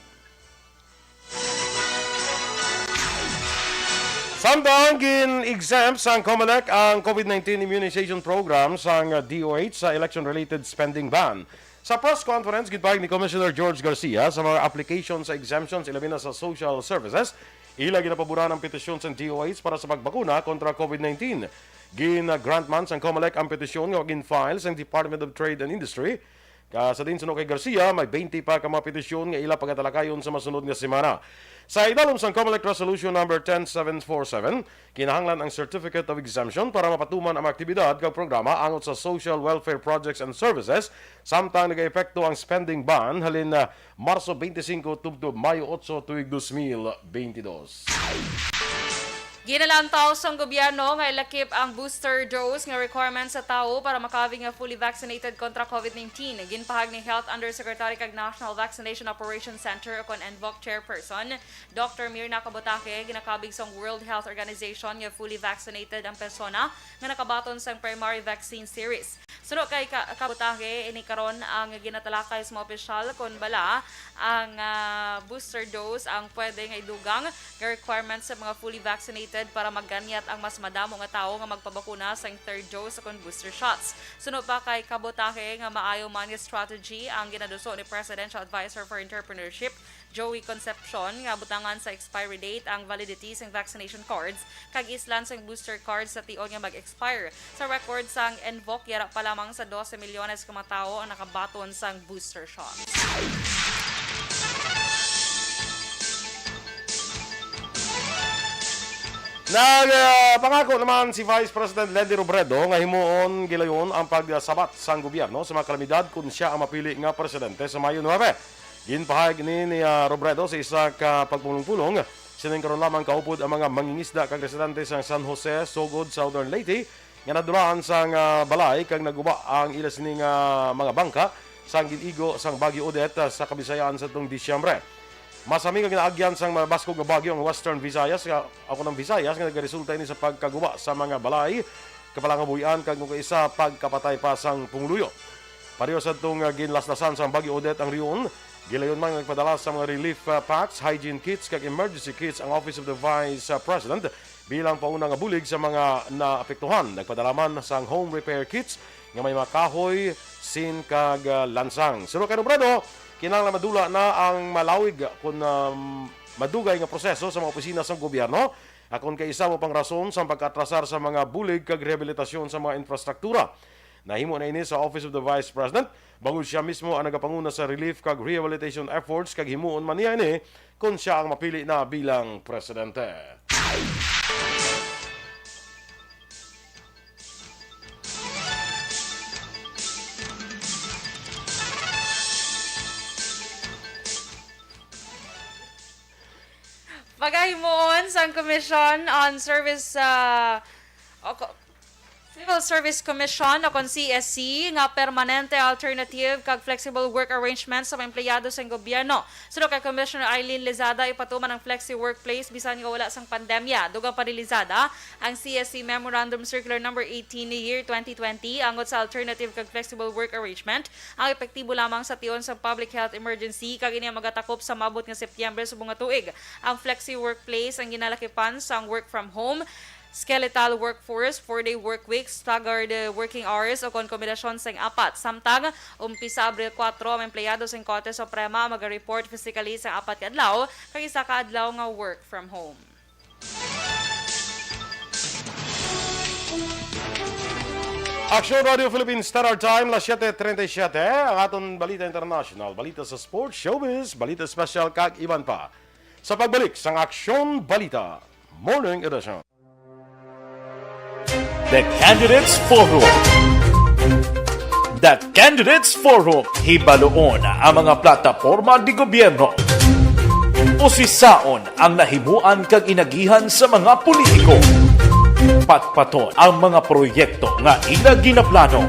Samtang gin-exempt sang COMELEC ang COVID nineteen immunization program sang D O H sa election-related spending ban. Sa press conference, ginpahayag ni Commissioner George Garcia sa mga application sa exemptions, ilabi na sa social services, ila ginapaboran ang petisyon sang D O H para sa pagbakuna kontra COVID nineteen. Gin-grant man sang COMELEC ang petisyon nga gin-file sang Department of Trade and Industry. Ka, sa diin suno kay Garcia, may twenty pa ka mga petisyon nga ila pagatalakayon sa masunod nga semana. Sa idalom sang COMELEC Resolution Number ten seven four seven, kinahanglan ang Certificate of Exemption para mapatuman ang mga aktibidad kag programa angot sa social welfare projects and services, samtang nagaepekto ang spending ban halin na Marso twenty-cinco tubtob Mayo otso tuig dos mil bentidós. Ginalantaw sang gobyerno nga ilakip ang booster dose nga requirement sa tawo para makabig nga fully vaccinated kontra COVID nineteen. Ginpahayag ni Health Undersecretary kag National Vaccination Operation Center, o kon NVOC chairperson, Doctor Mirna Kabutake, ginakabig sang World Health Organization nga fully vaccinated ang persona nga nakabaton sang primary vaccine series. Suno kay Ka-, Kabutake, ini karon ang ginatalakay sa mga opisyal kon bala ang, ah, booster dose ang pwede nga idugang nga requirements sa mga fully vaccinated para magkanyat ang mas madamo nga tawo nga magpabakuna sang third dose o kon booster shots. Suno pa kay Kabutake nga maayo man nga strategy ang ginaduso ni Presidential Advisor for Entrepreneurship, Joey Concepcion, nga butangan sa expiry date ang validity sang vaccination cards kag islan sang booster cards sa tion nga mag-expire. Sa record sang NVOC, yara pa lamang sa dose milyones ka mga tawo ang nakabaton sang booster shot. Nagpangako naman si Vice President Leni Robredo nga himuon gilayon ang pagsabat sang gobyerno sa mga kalamidad kon sia ang mapili nga presidente sa Mayo nuebe. Ginpahayag ini ni, ah, Robredo sa isa ka pagpulong-pulong sining karon lamang kaupod ang mga mangingisda kag residente sa San Jose, Sogod, Southern Leyte, nga nadulaan sang, ah, balay kag naguba ang ila sini nga mga bangka sang gin-igo sang Bagyo Odette, ah, sa Kabisayan sa tung Disyembre. Masami nga ginaagyan sang mabaskog nga bagyo ang Western Visayas, nga, ako ng Visayas, nga nagaresulta ini sa pagkaguba sa mga balay, kapalangabuhian, kag kung kaisa, pagkapatay pa sang pumuluyo. Pareho sa itong, ah, ginlaslasan sang Bagyo Odette ang rehiyon, gilayon man nga nagpadala sa mga relief, ah, packs, hygiene kits, kag emergency kits ang Office of the Vice, ah, President bilang pauna nga bulig sa mga naapektuhan. Nagpadala man sang home repair kits nga may mga kahoy, sin, kag, ah, lansang. Suno kay Robredo, kinahanglan madula na ang malawig kon, ah, madugay nga proseso sa mga opisina sang gobyerno, akon kay isa mo pang rason sang pagkaatrasar sa mga bulig kag rehabilitasyon sa mga infrastruktura. Nahimo na ini sa Office of the Vice President, bangod sia mismo ang nagapanguna sa relief kag rehabilitation efforts, kag himuon man niya ini kon sia ang mapili na bilang presidente. Pagahimuon sang Commission on Service, ah, o ko-, Service Commission o kon C S C nga permanente, alternative kag flexible work arrangement sa mga empleyado sa gobyerno. Suno kay Commissioner Eileen Lizada, ipatuman ang flexi workplace bisan nga wala sang pandemya. Dugang pa ni Lizada, ang C S C Memorandum Circular Number eighteen ni year twenty twenty angot sa alternative kag flexible work arrangement ang epektibo lamang sa tion sa public health emergency, kag ini ang magatakop sa maabot nga Setyembre subong nga tuig. Ang flexi workplace ang ginalakipan sang work from home, skeletal workforce, four-day work week, staggered, eh, working hours, o kon kombinasyon sang apat. Samtang, umpisa Abril kuwatro, ang empleyado sang Korte Suprema ang maga-report physically sang apat ka adlaw kag isa ka adlaw nga work from home. Aksyon Radio Philippines Standard Time, las siete treinta y siete. Ang aton balita international, balita sa sports, showbiz, balita special, kag iban pa. Sa pagbalik sang Aksyon Balita Morning Edition. The Candidates Forum. The Candidates Forum, hibaluon ang mga plataporma di gobyerno. Usisaon ang nahimuan kag inagihan sa mga politiko. Patpaton ang mga proyekto nga ila ginaplano.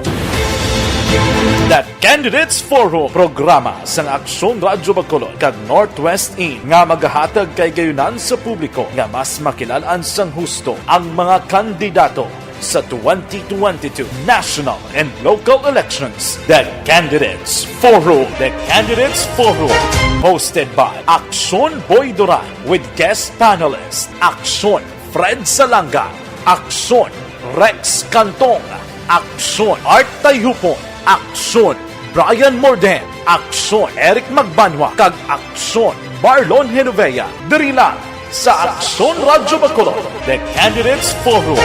The Candidates Forum, programa sang Aksyon Radyo Bacolod kag Northwest In nga magahatag kay gayunan sa publiko nga mas makilal-an sang husto ang mga kandidato sa twenty twenty-two national and local elections. The Candidates Forum. The Candidates Forum, hosted by Aksyon Boy Duran with guest panelist Aksyon Fred Salanga, Aksyon Rex Cantong, Aksyon Art Tayhupon, Aksyon Brian Morden, Aksyon Eric Magbanwa, kag Aksyon Marlon Genovea. Diri lang sa Aksyon Radyo Bacolod, The Candidates Forum.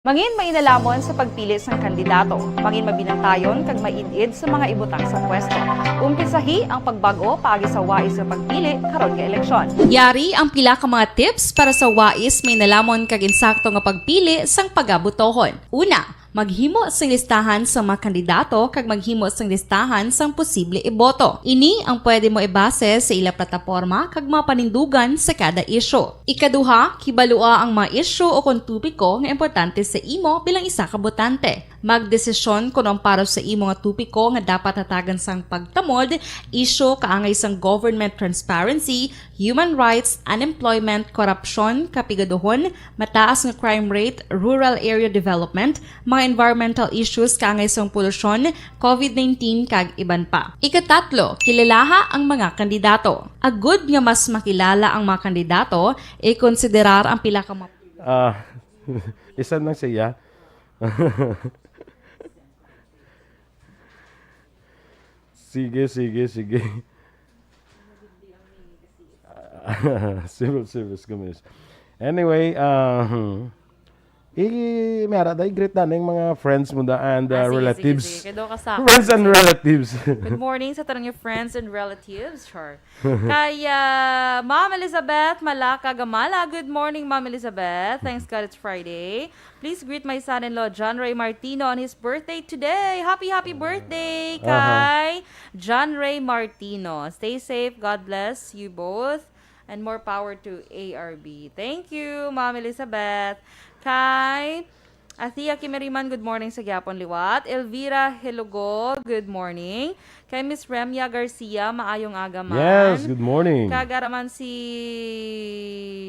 Mangin mainalomon sa pagpili sang kandidato. Mangin mabinantayon kag maid-id sa mga ibutang sa pwesto. Umpisahi ang pagbag-o paagi sa wais nga pagpili karon nga eleksyon. Yari ang pila ka mga tips para sa wais, mainalomon kag insakto nga pagpili sang pagabotohon. Una, maghimo sing listahan sa mga kandidato kag maghimo sing listahan sang posible iboto. Ini ang pwede mo ibase sa ila plataporma kag mga panindugan sa kada isyu. Ikaduha, kibalua ang mga isyu o kon topiko nga importante sa imo bilang isa ka botante. Magdesisyon kon ang para sa imo nga topiko nga dapat hatagan sang pagtamod, isyu kaangay sang government transparency, human rights, unemployment, korupsyon, kapigaduhon, mataas nga crime rate, rural area development, mga environmental issues kaangay sang polusyon, covid nineteen, kag iban pa. Ikatatlo, kilalaha ang mga kandidato. Agud nga mas makilala ang mga kandidato, ikonsiderar ang pila ka mga Ah, isa lang siya. Sige, sige, sige. Civil Service Commission. Anyway, uh, hmm. I, may ara, day, greet na ning mga friends mo da and uh, Ah, sige, sige, relatives. sige. Kay daw ka sa Friends and relatives. Good morning sa tanang niyo, friends and relatives. Char. Kay ah, Ma'am Elizabeth Malaka Gamala. Good morning, Ma'am Elizabeth. Thanks God it's Friday. Please greet my son-in-law, John Ray Martino, on his birthday today. Happy, happy birthday Aha. kay John Ray Martino. Stay safe. God bless you both. And more power to A R B. Thank you, Ma'am Elizabeth. Kay Athea Kimeriman, good morning sa gyapon liwat. Elvira Helugo, good morning. Kay Miss Remya Garcia, maayong aga man. Yes, good morning. Kag ara man si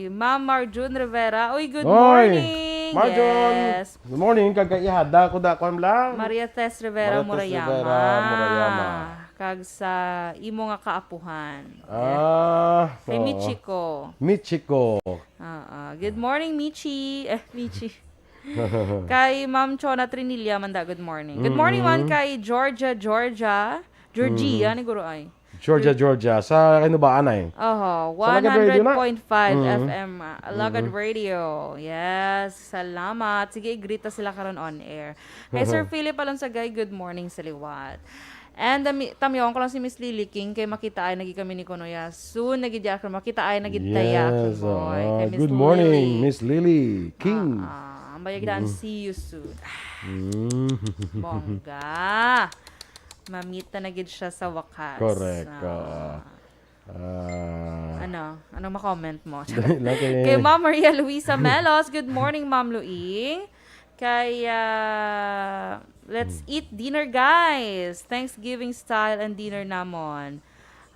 Ma'am Marjun Rivera. Uy, good Oy, morning. Marjun. Yes. Good morning. Kag kay ihada ko da, kuwan lang. Maria Tess Rivera Maria Tess Murayama. Rivera Murayama. Kag sa imo nga kaapuhan. Ah, Kay oo. Michiko. Michiko. Oo. Good morning, Michi. Eh, Michi. Kay Ma'am Chona Trinilla man da, good morning. Good morning man Mm-hmm. kay Georgia, Georgia. Georgia, Mm-hmm. ni Guro ay. Georgia, Georgia. Sa Canubaan ay. Oho, Sa Lagad Radio na. one hundred point five Mm-hmm. F M, ah, Lagad Mm-hmm. Radio. Yes, salamat. Sige, i-greet ta sila karon on air. Kay Sir Philip Alonsagay, good morning sa liwat. And um, tamyawan ko lang si Miss Lily King kay makita ay nagi kami ni Kunoya. Soon, nagi di ako makita ay nagi taya. Yes, Boy, ah, kay Miss good morning, Lily. Miss Lily King. Ah, ah, ang bayag daan, Mm. see you soon. Mm. Bongga. Mamita na gid siya sa wakas. Correct, Ah. oo. Ah. Ano? Anong ma-comment mo? Dali lang kay Kay Ma'am Maria Luisa Melos, good morning, Ma'am Luing. Kay, ah, let's Hmm. eat dinner, guys. Thanksgiving style and dinner namon.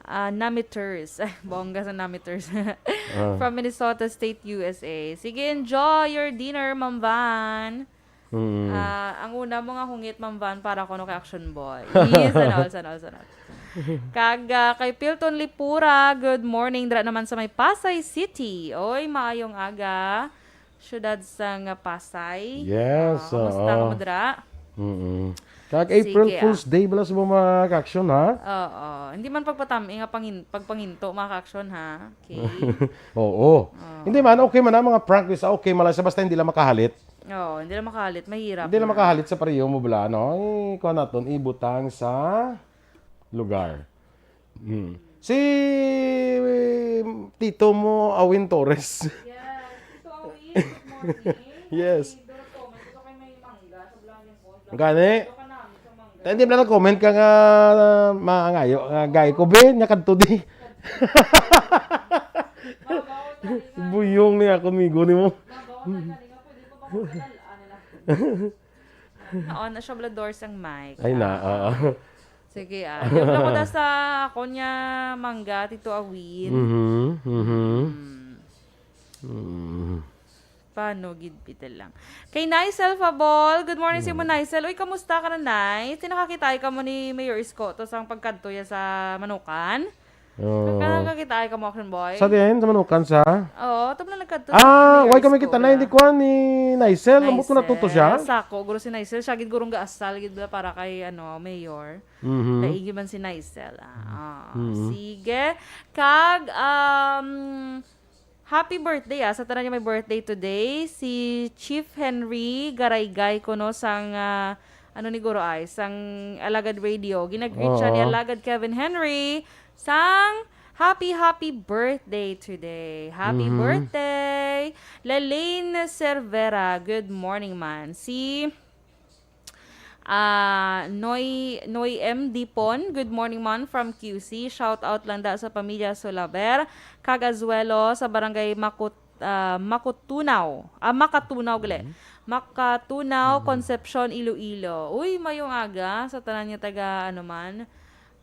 Ah, namiters. Ay, bongga sa namiters. Ah. From Minnesota State, U S A. Sige, enjoy your dinner, Ma'am Van. Mm. Ah, ang una mo nga hungit, Ma'am Van, para kuno kay Action Boy. Yes, sana all, sana all, sana all. Kag, ah, kay Pilton Lipura, good morning. Dira naman sa may Pasay City. Oy, maayong aga. Siyudad sang Pasay. Yes, Ah, kumusta oo. ka mo dira? Mm-mm. Kag April Sige, ah. Fool's Day bala sa mga ka-action, ha? Oo. Hindi man pagpatami nga pangin-, pagpanginto, mga ka-action, ha? Okay. Oo. Oo. Hindi man, okay man ang mga prank, sa okay man lang siya, basta hindi lang makahalit. Oo, hindi lang makahalit. Mahirap Hindi lang na. makahalit sa pariyo mo bala, no? Eh, kuha naton, ibutang sa lugar. Hmm. Si, eh, tito mo, Awin Torres. Yes. Tito Awin, good morning. Yes. Ay, duro comment. Gusto kay may mangga sa Bulacan po. Gani? Dito ka namin sa mangga. Tayo, hindi mo na nag-comment ka nga, maangayo, nga gay ko, be, niya kadto di. Magaw na rin nga. Buyong ni ako, migo ni mo. Magaw na rin nga. Pwede pa ba ko pinal-, ano na? Naon na siya, bala, doors ang mic. Ay, na, Ah. oo. Sige, ah. Yung ako na sa ako niya mangga, Tito Awin. Mhm, mhm. Hmm. Mm. Paano gid, Peter lang. Kay Nicel Fabol, good morning sa imo, Mm. Nicel. Uy, kamusta ka na, Nice? Tinakakita ka mo ni Mayor Isko to sang pagkadto ya sa Manukan? Oo. Ka-, ka-, kakita ay ka mo, Action Boy? Sa diyan, sa Manukan sa? Oo, tamo na nagkadto Ah, si why kami Isko kita na, bala. Hindi kuha ni Nicel? Ambot ko Nicel, natuto siya? Sako, guro si Nicel. Siya gid gurong gaasal gid bala para kay, ano, mayor. Mhm. Laig man si Nicel, ah. Mhm. Ah, Mhm. sige. Kag, um, happy birthday, ah, sa tanan nga may birthday today. Si Chief Henry Garaygay kuno sang, ah, ano ni guro ay, sang Alagad Radio. Ginag-greet siya ni Oo. Alagad Kevin Henry sang happy, happy birthday today. Happy Mhm. birthday, Lelaine Cervera. Good morning, man. Si, ah, Noy, Noy M Dipon, good morning, man, from Q C. Shout out lang da sa pamilya Solaver, kag Azuelo sa barangay Makut-, ah, Makutunaw. Ah, Makatunaw, gali. Mhm. Makatunaw, Mhm. Concepcion, Iloilo. Uy, mayong aga sa tanan nga taga, ano man,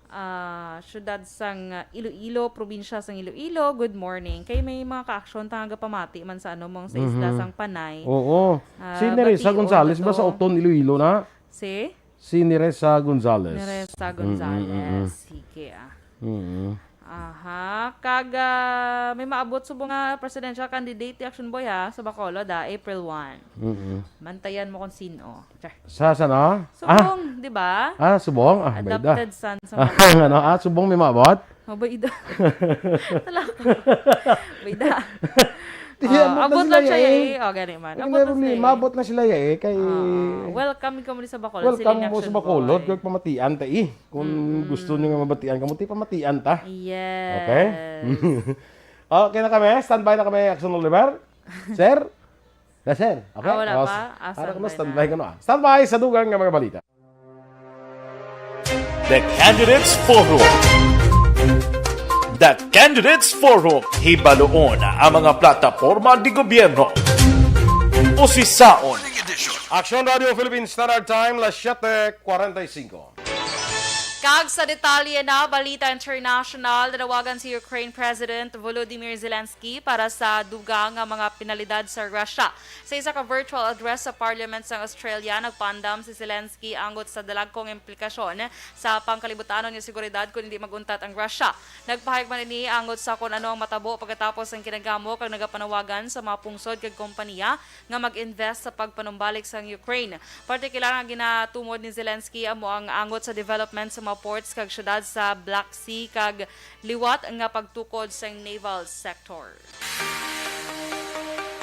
ah, siyudad sang, ah, Iloilo, probinsya sang Iloilo. Good morning. Kay may mga ka-action ta nga gapamati man sa, ano, mong sa isla Mhm. sang Panay. Oo. Ah, Si Nerissa bation Gonzalez ba sa to. Oton, Iloilo na? Si? Si Nerissa Gonzalez. Nerissa Mm, mm, Gonzalez. mm, mm. Sige, ah. Mm. Aha. Kag, ah, may maabot subong nga presidential candidate ti Action Boy, ha, sa Bacolod, ah, April one. Mm. Bantayan mo kung sino. Char. Sa, sa na? Ah? Subong, di ba? Ah, subong? Ah, bayda. Adopted son sa Ah, mga ano? Ah, subong may maabot? Oh, bayda. Talaga. Bayda. Di, Ah, abot na abot lang sila, siya, eh. eh. Oh, gani man. Hindi Abot na problema, sila, eh. abot na sila, eh. Kay Ah, welcome ka muli sa Bacolod. Welcome Siling mo sa Action Bacolod. Boy. Kay pamatian ta, eh. Kung Mm. gusto nyo nga mabatian ka mo, ti pamatian ta. Yes. Okay? Okay na kami. Standby na kami, Action Oliver. Sir? Na, sir. Okay? Ah, wala Oh, pa? s-, Ah, para ka na standby standby na. ka na, ah. Standby sa dugang nga mga balita. The Candidates Forum. The Candidates Forum. Hibaluon ang mga plataporma de gobyerno. Usisaon. Action Radio Philippine Standard Time, las siete cuarenta y cinco. Kag sa detalye na balita international, nanawagan si Ukraine President Volodymyr Zelensky para sa dugang nga mga penalidad sa Russia. Sa isa ka virtual address sa Parliament sang Australia, nagpaandam si Zelensky angot sa dalagkong implikasyon sa pangkalibutanon nga seguridad kon hindi mag-untat ang Russia. Nagpahayag man ini angot sa kon ano ang matabo pagkatapos ang kinagamo kag nagapanawagan sa mga pungsod kag kompanya nga mag-invest sa pagpanumbalik sang Ukraine. Partikular nga ginatumod ni Zelensky amo ang angot sa development sa mga ports kag syudad sa Black Sea kag liwat nga pagtukod sang naval sector.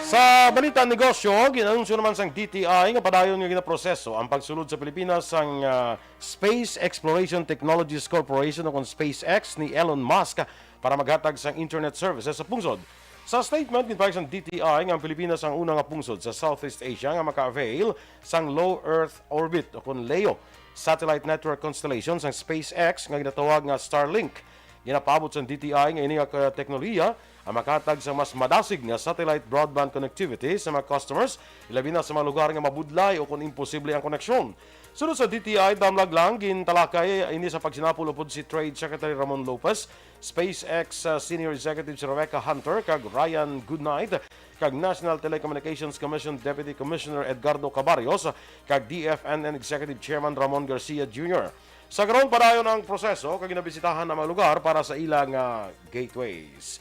Sa balita negosyo, ginanunsyo naman sang D T I nga padayon nga ginaproseso ang pagsulod sa Pilipinas sang, ah, Space Exploration Technologies Corporation o kon SpaceX ni Elon Musk para maghatag sang internet services sa pungsod. Sa statement, ginpahayag sang D T I nga ang Pilipinas ang una nga pungsod sa Southeast Asia nga maka-avail sang low Earth orbit o kon leo satellite network constellation sang SpaceX nga ginatawag nga Starlink. Ginapaabot sang D T I nga ini nga ka-, teknolohiya ang makahatag sa mas madasig nga satellite broadband connectivity sa mga customers, ilabi na sa mga lugar nga mabudlay o kon imposible ang koneksyon. Sunod sa D T I, damlag lang, gintalakay ini sa pagsinapol upod si Trade Secretary Ramon Lopez, SpaceX, uh, Senior Executive si Rebecca Hunter, kag Ryan Goodnight, kag National Telecommunications Commission Deputy Commissioner Edgardo Cabarrios, kag D F N N Executive Chairman Ramon Garcia Junior. Sa karon, padayon ang proseso kag ginabisitahan ang mga lugar para sa ila nga gateways.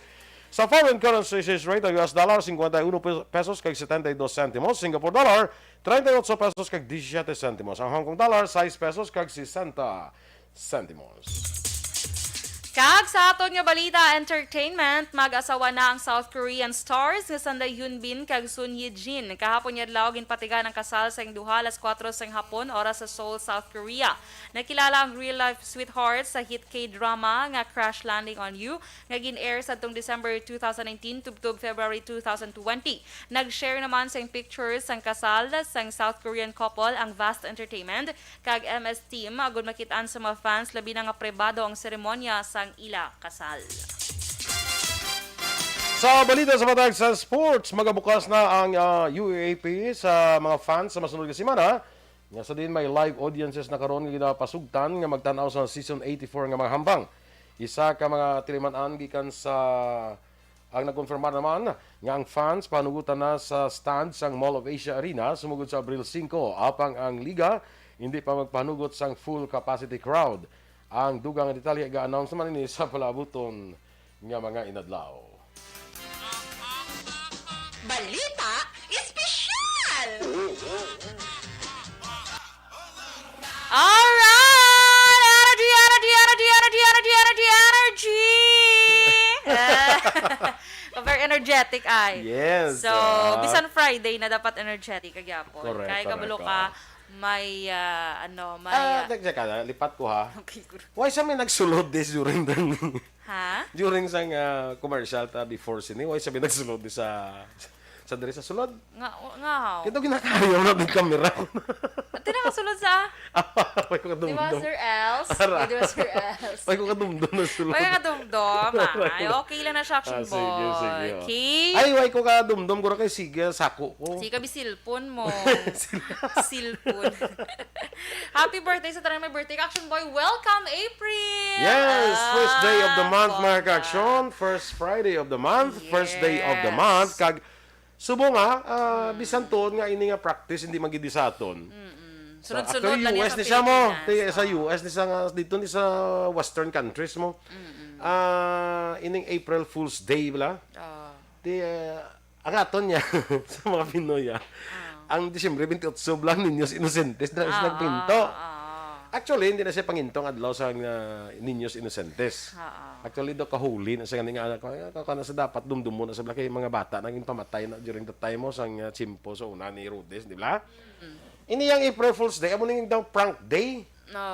Sa foreign currency exchange rate, ang U S dollar, cincuenta y uno pesos kag setenta y dos centimos, Singapore dollar, treinta y ocho pesos kag diecisiete centimos, ang Hong Kong dollar, sais pesos kag sesenta centimos. Kag sa aton nga balita, entertainment, mag-asawa na ang South Korean stars nga sanday Hyun Bin kag Son Ye Jin. Kahapon nga adlaw, ginpatigan ang kasal sang duha alas kuwatro sang hapon, oras sa Seoul, South Korea. Nakilala ang real-life sweetheart sa hit K-drama nga Crash Landing on You, nga gin-air sadtong December two thousand nineteen tubtob February two thousand twenty. Nag-share naman sang pictures sang kasal sang South Korean couple ang Vast Entertainment kag M S team, agud makit-an sa mga fans, labi na nga pribado ang seremonya sang ila kasal. Sa balita sa matag sa sports, magabukas na ang, ah, U A P sa mga fans sa masunod nga semana, nga sa diin may live audiences na karon nga ginapasugtan nga magtan-aw sa season eighty-four nga mga hambang. Isa ka mga tiliman-an gikan sa ang nagkonfirmar naman nga ang fans panugutan na sa stand sang Mall of Asia Arena sumugod sa Abril singko, apang ang liga hindi pa magpanugot sang full capacity crowd. Ang dugang nga detalye ga-announce naman ini sa palabuton nga mga inadlaw. Balita Espesyal! Alright! Energy, energy, energy, energy, energy, energy, energy! Very energetic ay. Yes, So, ah. bisan Friday na dapat energetic ka gyapon. Correct, Kay kabalo correct, ka, ah. may ah, ano, may Ah, ah, teka, teka, lipat ko ha. Okay, good. Why sa may nagsulod this during the, Ha? during sang ah, commercial ta before sini? Why sa may nagsulod this sa sa diri sa sulod? Nga nga. Kito ginakayaw na ng kamera. Ate nakasulod sa Why ko Di ba, kadumdum? Sir Els? Ara. Di ba, Sir Els? Why ko kadumdum na sulod? Wala ka dumdom. Ay, okay lang na siya, Action Ah, sige, Boy. sige, oh. Okay? Ay, why ko kadumdum? Gura kay sige, sako ko. Sige ka, bisilpon mo. Silpon. Happy birthday sa tanan may birthday. Action Boy, welcome, April! Yes, first day of the month, Ah, mga bongga. ka-action. First Friday of the month, first day of the Yes. month. Kag subo nga, ah, bisan tuod nga ini nga practice, hindi man gid sa aton. Mm-mm. Sa, Sunod-sunod actually, lang U yan S sa ni siya mo. Pilipinas. Ti- Sa Ah. U S ni sa, nga- dito ni sa western countries mo. Ah, ining April Fool's Day bala. Ah. Di, ah, ang aton niya sa mga Pinoy, ah. Ang Disyembre twenty-eight bala, Niños Inocentes na Ah, nagpinto. ah, ah. Actually, hindi na siya pangintong adlaw sa nga Niños Inocentes. Ah, ah. Actually, daw kahuli na siya nga anak ko. Ay, ako na sa dapat dumdum mo na sa blaki mga bata naging pamatay na during the time mo sang uh, tiyempo sa una ni Herodes, di ba? Ini yang April Fool's Day, amo ning daw prank day. No,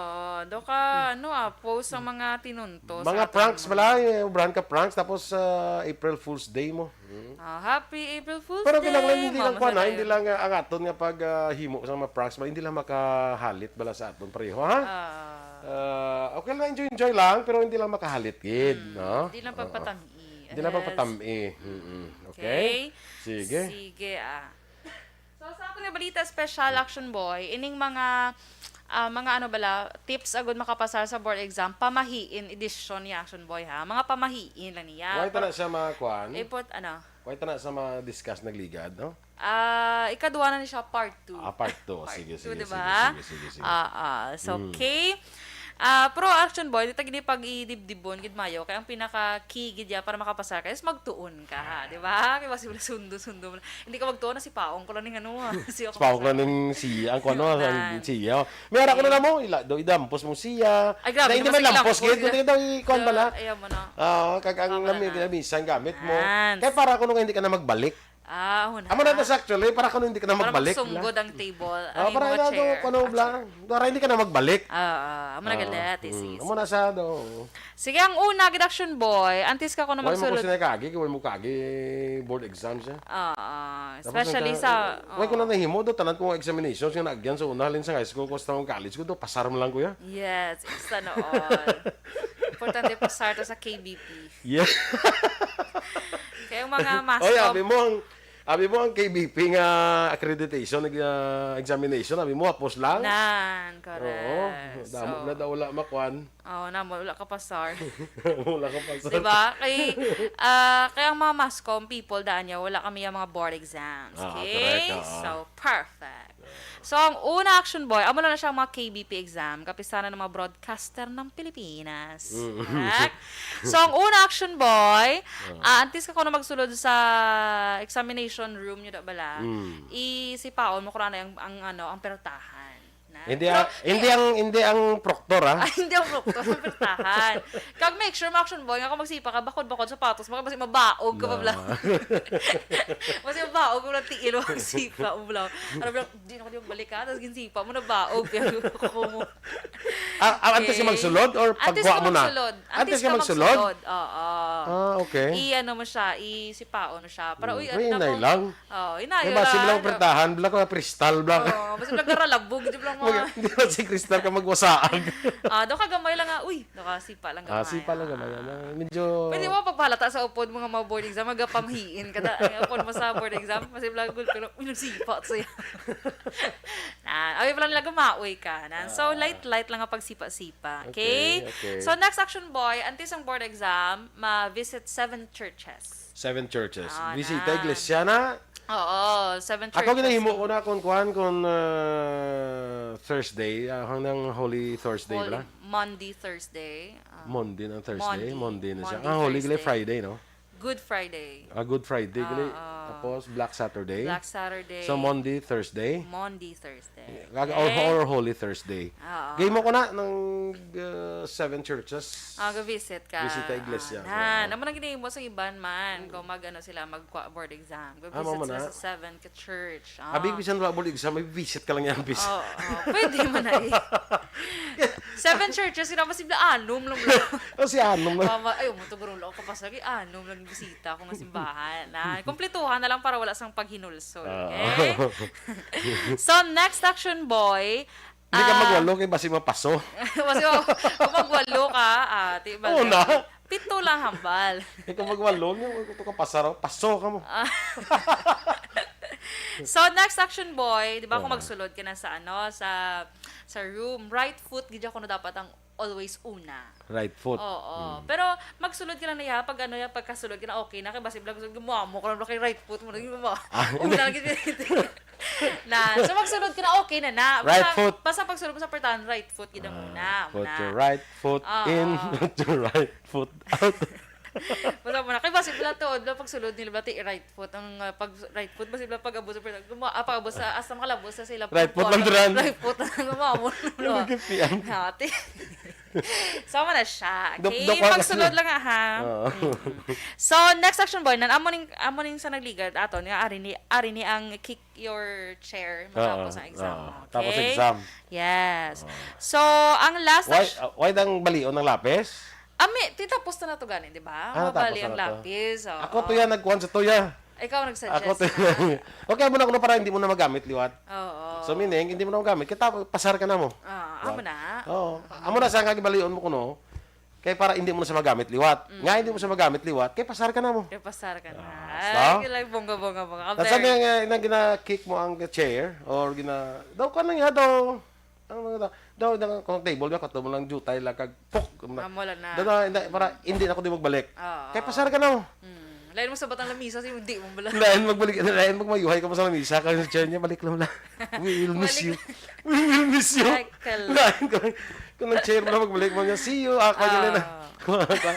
do ka, ano ah, post sa mga tinunto. sa Mga ating pranks mga- bala, eh, ubrahan ka pranks, tapos uh, April Fool's Day mo. Ah, happy April Fool's Pero Day! kinahanglan hindi lang Mama kuan, ha? sa Hindi tayo. lang uh, ang aton nga pag uh, himo sa mga pranks, ba, hindi lang makahali bala sa aton pareho, ha? Ah, Uh, okay lang, enjoy-enjoy lang, pero hindi lang makahali gid, no? hindi lang Oo. pagpatami. Hindi lang Yes. pagpatami. Mm-mm. Okay? Okay? Sige. Sige, ah. So, sa aton nga balita, special Action Boy, ining mga ah, mga ano bala, tips agud makapasar sa board exam, pamahiin edisyon ni Action Boy, ha. Mga pamahiin lang niya. Why ta na siya makuan? Ipot, ano? Why ta na siya ma-discuss nagligad, no? Ah, ikaduha na ni siya, part two. Ah, part two. Sige, Two, sige, di sige, ba? sige, sige, sige. Ah, ah. So, Mm. okay. Ah, pero Action Boy, di ta gini pag-idibdibon gid mayo kay ang pinaka key gid ya para makapasar ka is magtuon ka, ha, di ba? Kay basi wala sundo-sundo mo na. Hindi ka magtuon na si Paong ko lang ning ano, ah. Si Sa pahok na ning siya, ang kuno, Nan. ang siya. May ara ko na lang mo, ila, do, idampos mo siya. Ay, grabe Na hindi naman man sa lampos, ilampos. gid, hindi daw, kuan ba na? Ayaw mo na. Oo, kag ang Tama lami, na. ginamisan gamit mo. Nan. Kaya para kuno nga hindi ka na magbalik. Ah, una. Amo na to sa actually, para kuno hindi ka na Para magbalik, magsunggod bla. ang table, Ah, ang para imo nga na do, chair. kuno, bla. Para hindi ka na magbalik. Ah, ah, amo na Ah, galit, eh, mm, sige, amo na sige. sa do. Sige, ang una, gid, action boy, antes ka kuno Why mo ko magsulod. sinay kaagi? Kay why mo kaagi board exam siya? Ah, ah, Tapos especially nagka-, sa, why ko na oo. nahimo do, tanan ko nga examinations nga naagyan sa una, halin sa high school ko, sa college ko, do, pasar mo lang, kuya. Yes, sana all. Importante pasar ta sa K B P. Yeah. Kaya ang mga mass Oy, com- abi mo ang, abi mo ang K B P nga accreditation, nag-, ah, examination, abi mo, hapos lang. Nan, Oo. correct. Damo So, na daw wala makwan. Oo, na, wala ka pasar. Wala ka pasar. Diba? Kay, ah, kaya ang mga mass com people, daan niya, wala kami yung mga board exams. Ah, Okay? correct, oo. So, perfect. So, ang una, action boy, amo lang na siya ang mga K B P exam, kapisanan ng mga broadcaster ng Pilipinas. Mm. Correct? So, ang una, action boy, Oo. ah, antes ka kuno magsulod sa examination room nyo, da bala, Mm. isipaon mo kung ano ang, ang, ano, ang pertahan. Na? Hindi Pero, ang, hindi ang, hindi ang proctor, ah. Ah, hindi ang proctor, ang pertahan. Kag make sure, mga action boy, nga kung magsipa ka, bakod-bakod sapatos, baka basi mabaog ka pa, bla. Na. Basi mabaog mo lang tiil, magsipa mo, bla. Ano, bla, di na ko di magbalik, ha? Tapos ginsipa mo, nabaog, kaya kuko mo. Ah, ah, antes ka Okay. magsulod or Antes pagkuha ka mo na? magsulod. Antes Antes ka ka magsulod? magsulod, oo. Ah, okay. I-ano mo siya, isipaon mo siya. Para, Hmm, uy, ano uy, na inay ko? lang. Oh, May inayo basin lang, lang, ano? pertahan, bla ko, kristal, bla. Oh, basin lang garalabog, di bla Mag-, mga hindi ba si kristal ka magwasaag? Ah, daw ka gamay lang nga, uy, daw ka sipa lang Ah, gamay, sipa lang ah. gamay, ano, medyo Pwede mo pagpahalata sa upod mo nga mga board exam, magapamhiin ka na, ang upod mo sa board exam, kasi bla gulpi lang, uy, nagsipa siya. Na, ay, pala nila gumaoy ka. Na. So, Ah. light-light lang ang pagsipa-sipa. Okay? Okay, okay. So, next action, boy, antes ang board exam, ma-visit seven churches. Seven churches. Ah, Bisita na. iglesia na. Oo, seven Ako churches. ginahimo ko na kung kuan, kung, ah, Thursday, ah, hanggang Holy Thursday Holy bala? Monday, Thursday. Ah, Monday ng Thursday? Monday. Monday na siya. Monday, Ah, Holy Thursday. Friday, no? Good Friday. Ah, Good Friday, gali. Oo. Tapos, Black Saturday. Black Saturday. So, Monday, Thursday. Monday, Thursday. Kag-, or, Okay. or Holy Thursday. Oo. Gay mo ko na ng, uh, seven churches. Ah, ga-visit ka. Bisita iglesia. Ah, na, Oo. naman ang ginahimo sa iban man. Mm. Kung mag, ano sila, mag-board exam. Ah, Ga-visit mama sila na. sa seven ka church. Ah. Abi, bisan wala board exam, may visit ka lang yan, bis. Oo, oo. Pwede man na eh. Seven churches, sila mas sila anom lang. Oh, si anom lang. Mama, ay, umuto, guro, wala ko kapasal. Kay anom lang bisita ko nga simbahan. Na, kumpletuhan na lang para wala sang paghinulsol. Ah. Okay? So, next action, boy. Hindi ka Ah. magwalo kay basi mapaso. Basi, oh, kung magwalo ka, ah, di ba, Oo na. pito lang hambal. Ikaw magwalo, niya, ito ka pasaraw, paso ka mo. Ah. So, next action, boy, di ba, kung Oo. magsulod ka na sa, ano, sa, sa room, right foot, gid ako na dapat ang always una. Right foot. Oo. Mm. Pero magsulod ka lang na, ya, pag ano, ya, pagkasulod ka na, okay na, kay basi bla, gusto mo, mo ka lang kay right foot mo, naging mo. Ah, Una hindi. lang gid. Na, so magsulod ka na, okay na na. Right Basta, foot. basta pagsulod mo sa portahan, right foot gid ang Ah, una, put una. your right foot Oo. in, put your right foot out. Wala mo na. Kay basi bla to, bla pagsulod nila, bla ti right foot. Ang, ah, pag right foot, basi bla pag-abot sa portahan. Guma-, ah, pag-abot sa, asa makalabot sa sila. Right foot lang, Duran. Right foot lang, gumamon. Yung nagkipian. Hati. Sama na siya. Dok-, Okay, dok-, pagsulod lang, ha. Oo. Mm. So, next action, boy, nan, amo ning, amo ning sa nagligad aton nga ari ni, ari ni ang kick your chair matapos Oo, ang exam oo. mo. Tapos Okay? exam. Yes. Oo. So, ang last Why, action uh, why dang balion ng lapis? Ami, titapos na to gani, di ba? Ah, Mabali tapos na ang to. lapis, oo. Ako to yan, nagkuhan sa to ya. Ikaw nagsuggest Ako to na. yan. Okay, amo na kuno para hindi mo na magamit liwat. Oo. So, meaning, hindi mo na magamit. Kita, pasar ka na mo. Ah, amo Wa- na. Oo. Amo na sa nga gibalion mo kuno. Kay para hindi mo na sa magamit liwat. Mm. Nga hindi mo sa magamit liwat, kay pasar ka na mo. Kay pasar ka na. Ah, Ay, so? Kailang bongga, bongga, bongga. Tapos Very ano nga, nga gina-kick mo ang chair? Or gina-, daw ka na nga daw. Ang mga daw, daw, daw, kung table, daw, kato mo lang jutay lang kag pok. Amo lang na. Daw, daw, hindi, para hindi na ko di magbalik. Oo. Kay pasar ka na mo. Mm. Lain mo sa batang lamisa, si hindi mo bala. Lain magbalik, lain magmayuhay ka mo sa lamisa, kay sa chair niya, balik lang lang. We will miss Balik. you. We will miss you. Ay, kal- Lain ko. Kung nag-chair mo na, magbalik mo niya, "See you." Ah, kanya na na. Ah.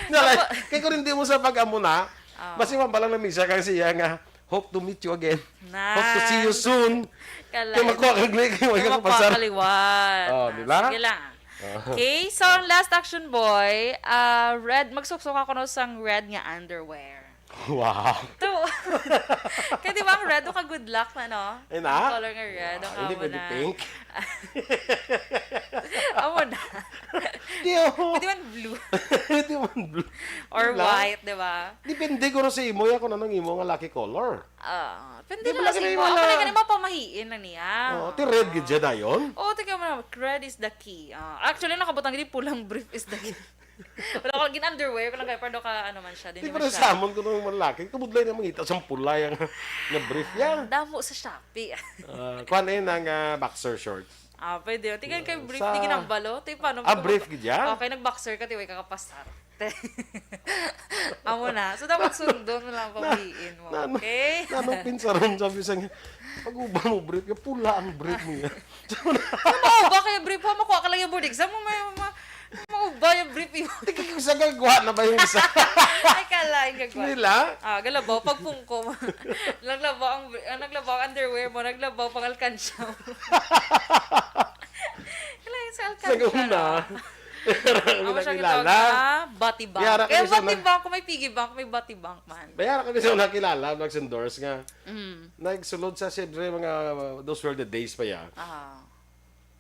Nga, like, Apo- kay kung hindi mo sa pag-amo na, Ah. basi man pala na misa kang siya nga, "Hope to meet you again. Hope to see you Nan. soon." Kalay. Kay makuha kang like, kay Kay makuha ka pasar. kaliwat. Oh, Ah, di ba? sige lang. Oh. Okay, so ang last action, boy, ah, red, magsuksok ako no sang red nga underwear. Wow. To. Kaya di ba ang red, ka good luck na, no? Ay na? Ang color nga red, ang Ah, hindi amo pwede na. Pink? Amo na. Di, oh. Pwede man blue. Pwede man blue. Or Wala. White, di ba? Depende ko sa imo, ya, kung anong imo nga lucky color. Ah, pwede Di na ba lang lagi sa may imo. Ako wala. Na ganun, mapamahiin na niya. Oh, ti red gid siya dayon? Oh, tingnan mo na, red is the key. Ah, actually, nakabutang gid, pulang brief is the key. Wala ko lagi underwear ko lang kaya, pero ka, ano man siya, Di di pa man rin siya. Samon ko nung malaki. Kabudlay na mangita sa pulay ang na brief yan. Damo sa Shopee. Ah, kuan eh, ng, ah, boxer shorts. Ah, pwede. Tingnan kay brief, Sa di ginambalo. Ti, paano Ah, ko brief ba- gid yan? Okay, nag-boxer ka, tiway ka kapasar. Amo na. So, dapat sundon mo lang ang pamiliin mo. Na, na, Okay? na, anong pinsaron, sabi sa nga, pag-uban mo, brief, yung pula ang brief mo yan. Ano mauba kaya brief mo? Makuha ka lang yung board exam mo. May, ma, mauba yung brief yun. Tiki, sa gagwa na ba yung isa? Ay, kalain gagwa. Nila? Ah, galabaw, pagpungko. Naglabaw ang, ah, naglabaw ang underwear mo, naglabaw pang alkansya mo. Kalain sa Sa alkansya una. Na. Ako siya nakilala. Gitawag na batibang. Yara kami sa una. Batibang, kung may piggy bank, may batibang man. Bayara kami sa una kilala, nag-endorse nga. Mm. Nagsulod sa siyempre mga, uh, those were the days pa ya. Ah.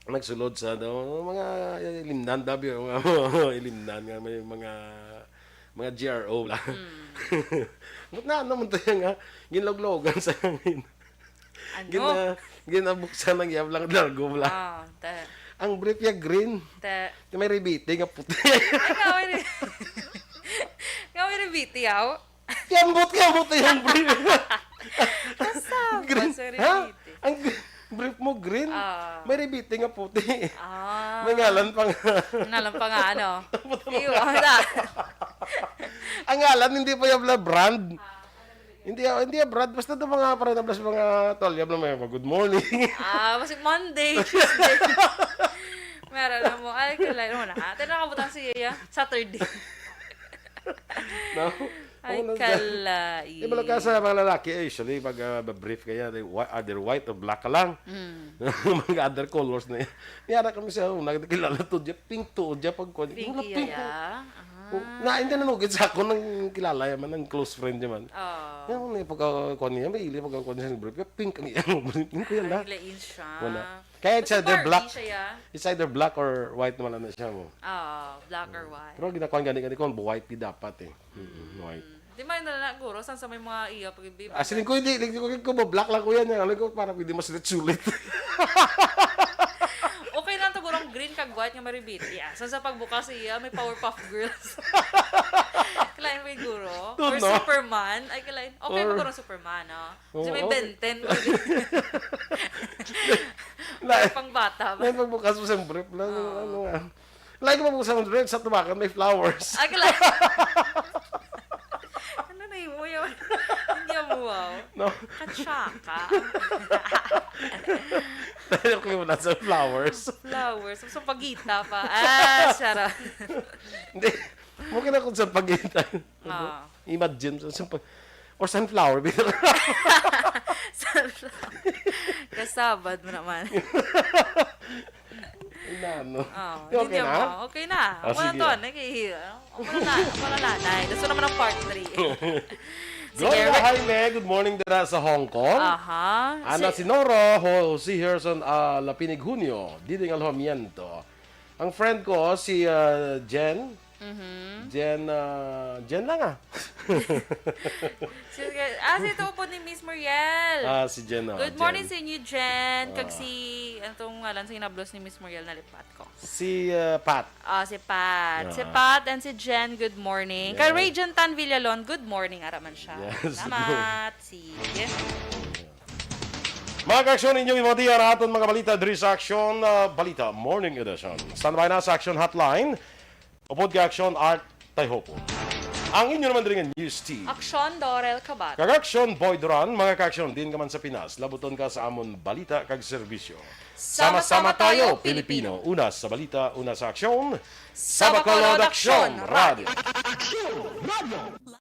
Nagsulod sa, no, mga ilimnan, dabi, mga ilimnan nga may mga, mga G R O lang. Mm. But na, ano man tayo nga, ginloglogan sa hangin. Ano? Gina-, ginabuksan ng yab lang, largo lang. Ah, te. Ang brief niya green. Te. May ribiti nga puti. Ay, nga, may ri-, nga, may ribiti, aw. Yambot, yambot na yung brief. Kasama Green. Sa Ha? ribiti. Ang gr-, brief mo green? Ah. May ribiti nga puti. Ah. May ngalan pa nga. Ngalan pa nga, ano? Puto Iyo, na. Wala. Ang ngalan, hindi pa yung brand. Hindi, hindi yung brand. Basta ito mga parang nablas mga tol. Yab lang may good morning. Ah, kasi Monday, Tuesday. Meron na mo. Ay, kalay mo na. Ate, nakabutang si Yaya. Saturday. No? Ay, Oo, nasa-, kalay. Di ba lang ka sa mga lalaki, eh, usually, pag, ah, brief kaya, they whi-, either white or black ka lang. Mm. Mga other colors na yan. Niyara kami sa una, kilala to, dya, pink to, dya, pag kuwan. Pink Wala, iya, pink, ya? Oh, Ah. na, hindi na nugid sa ako nang kilala yan man, ang close friend niya man. Oo. Yan, may pagkakuan niya, may ili pagkakuan niya sa brief. Kaya pink ang iyang brief. Pink ko yan, Ay, ha? Lain siya. Wala. Kaya it's Kasi either Barbie black, siya, ya? It's either black or white naman na siya mo. Oo, black or white. Pero ginakuan gani, gani ko, white di dapat eh. Mm, white. Di man na na, guro, san sa may mga iya, pag-, Ah, siling ko, hindi, hindi ko, ko, black lang ko yan, yan. Alam ko, para pwede mas sulit-sulit. Okay lang to, guro, ang green kag white nga maribiti, ah. San sa pagbukas iya, may Powerpuff Girls. Kalain mo yung guro? Doon, Or no? Superman? Ay, kalain. Okay Or mo, guro, Superman, no? Kasi Oo, may okay. Ben ten. Lain, Pang bata ba? lain pagbukas mo sa brief lang, Oo. ano nga. Lain ko pagbukas sa brief, sa tubakan may flowers. Ay, kala-, ano na yun? Uy, hindi mo, wow. No? Katsaka. Lain ko yung nasa flowers. Flowers. Sa pagita pa. Ah, sarap. Hindi. Mukha na kung sa pagita. Ah. Imagine, sa, sa pag-, or sunflower, bitaw. Sunflower. Kasabad mo naman. Inano. Oh, Di okay hindi na? mo. Okay na. Ah, Wala sige. to, naghihi-, wala na, wala na, nay. Gusto naman ng part three. Sige, Gloria Rick. Jaime, good morning dira sa Hong Kong. Aha. Ana Si- Sinoro, Jose Herson, ah, Lapinig Junio, Diding Alhamiento. Ang friend ko, si, ah, Jen. Mhm. Jen, ah, Jen lang, ah. Sige. Ah, si ito po ni Miss Muriel. Ah, si Jen, oh, Good morning Jen. Sa inyo, Jen. Kag Ah. si, anong ngalan sa inablos ni Miss Muriel na lipat ko? Si, ah, Pat. Ah, si Pat. Si Ah. Pat and si Jen, good morning. Kay Yes. Ray Jen Tan Villalon, good morning, ara man siya. Yes, good morning. Salamat. Sige. Mga kaaksyon, inyong ibatian ang aton mga balita diri sa Aksyon, ah, Balita Morning Edition. Standby na sa Aksyon Hotline. Upod kay Aksyon Art Tayhopo. Ang inyo naman diri nga news team. Aksyon Dorel Kabat. Kag Aksyon Boy Duran, mga kaaksyon, diin ka man sa Pinas, labuton ka sa amon balita kag serbisyo. Sama-sama tayo, Pilipino. Una sa balita, una sa aksyon. Sa Bacolod Aksyon Radio. Aksyon Radio.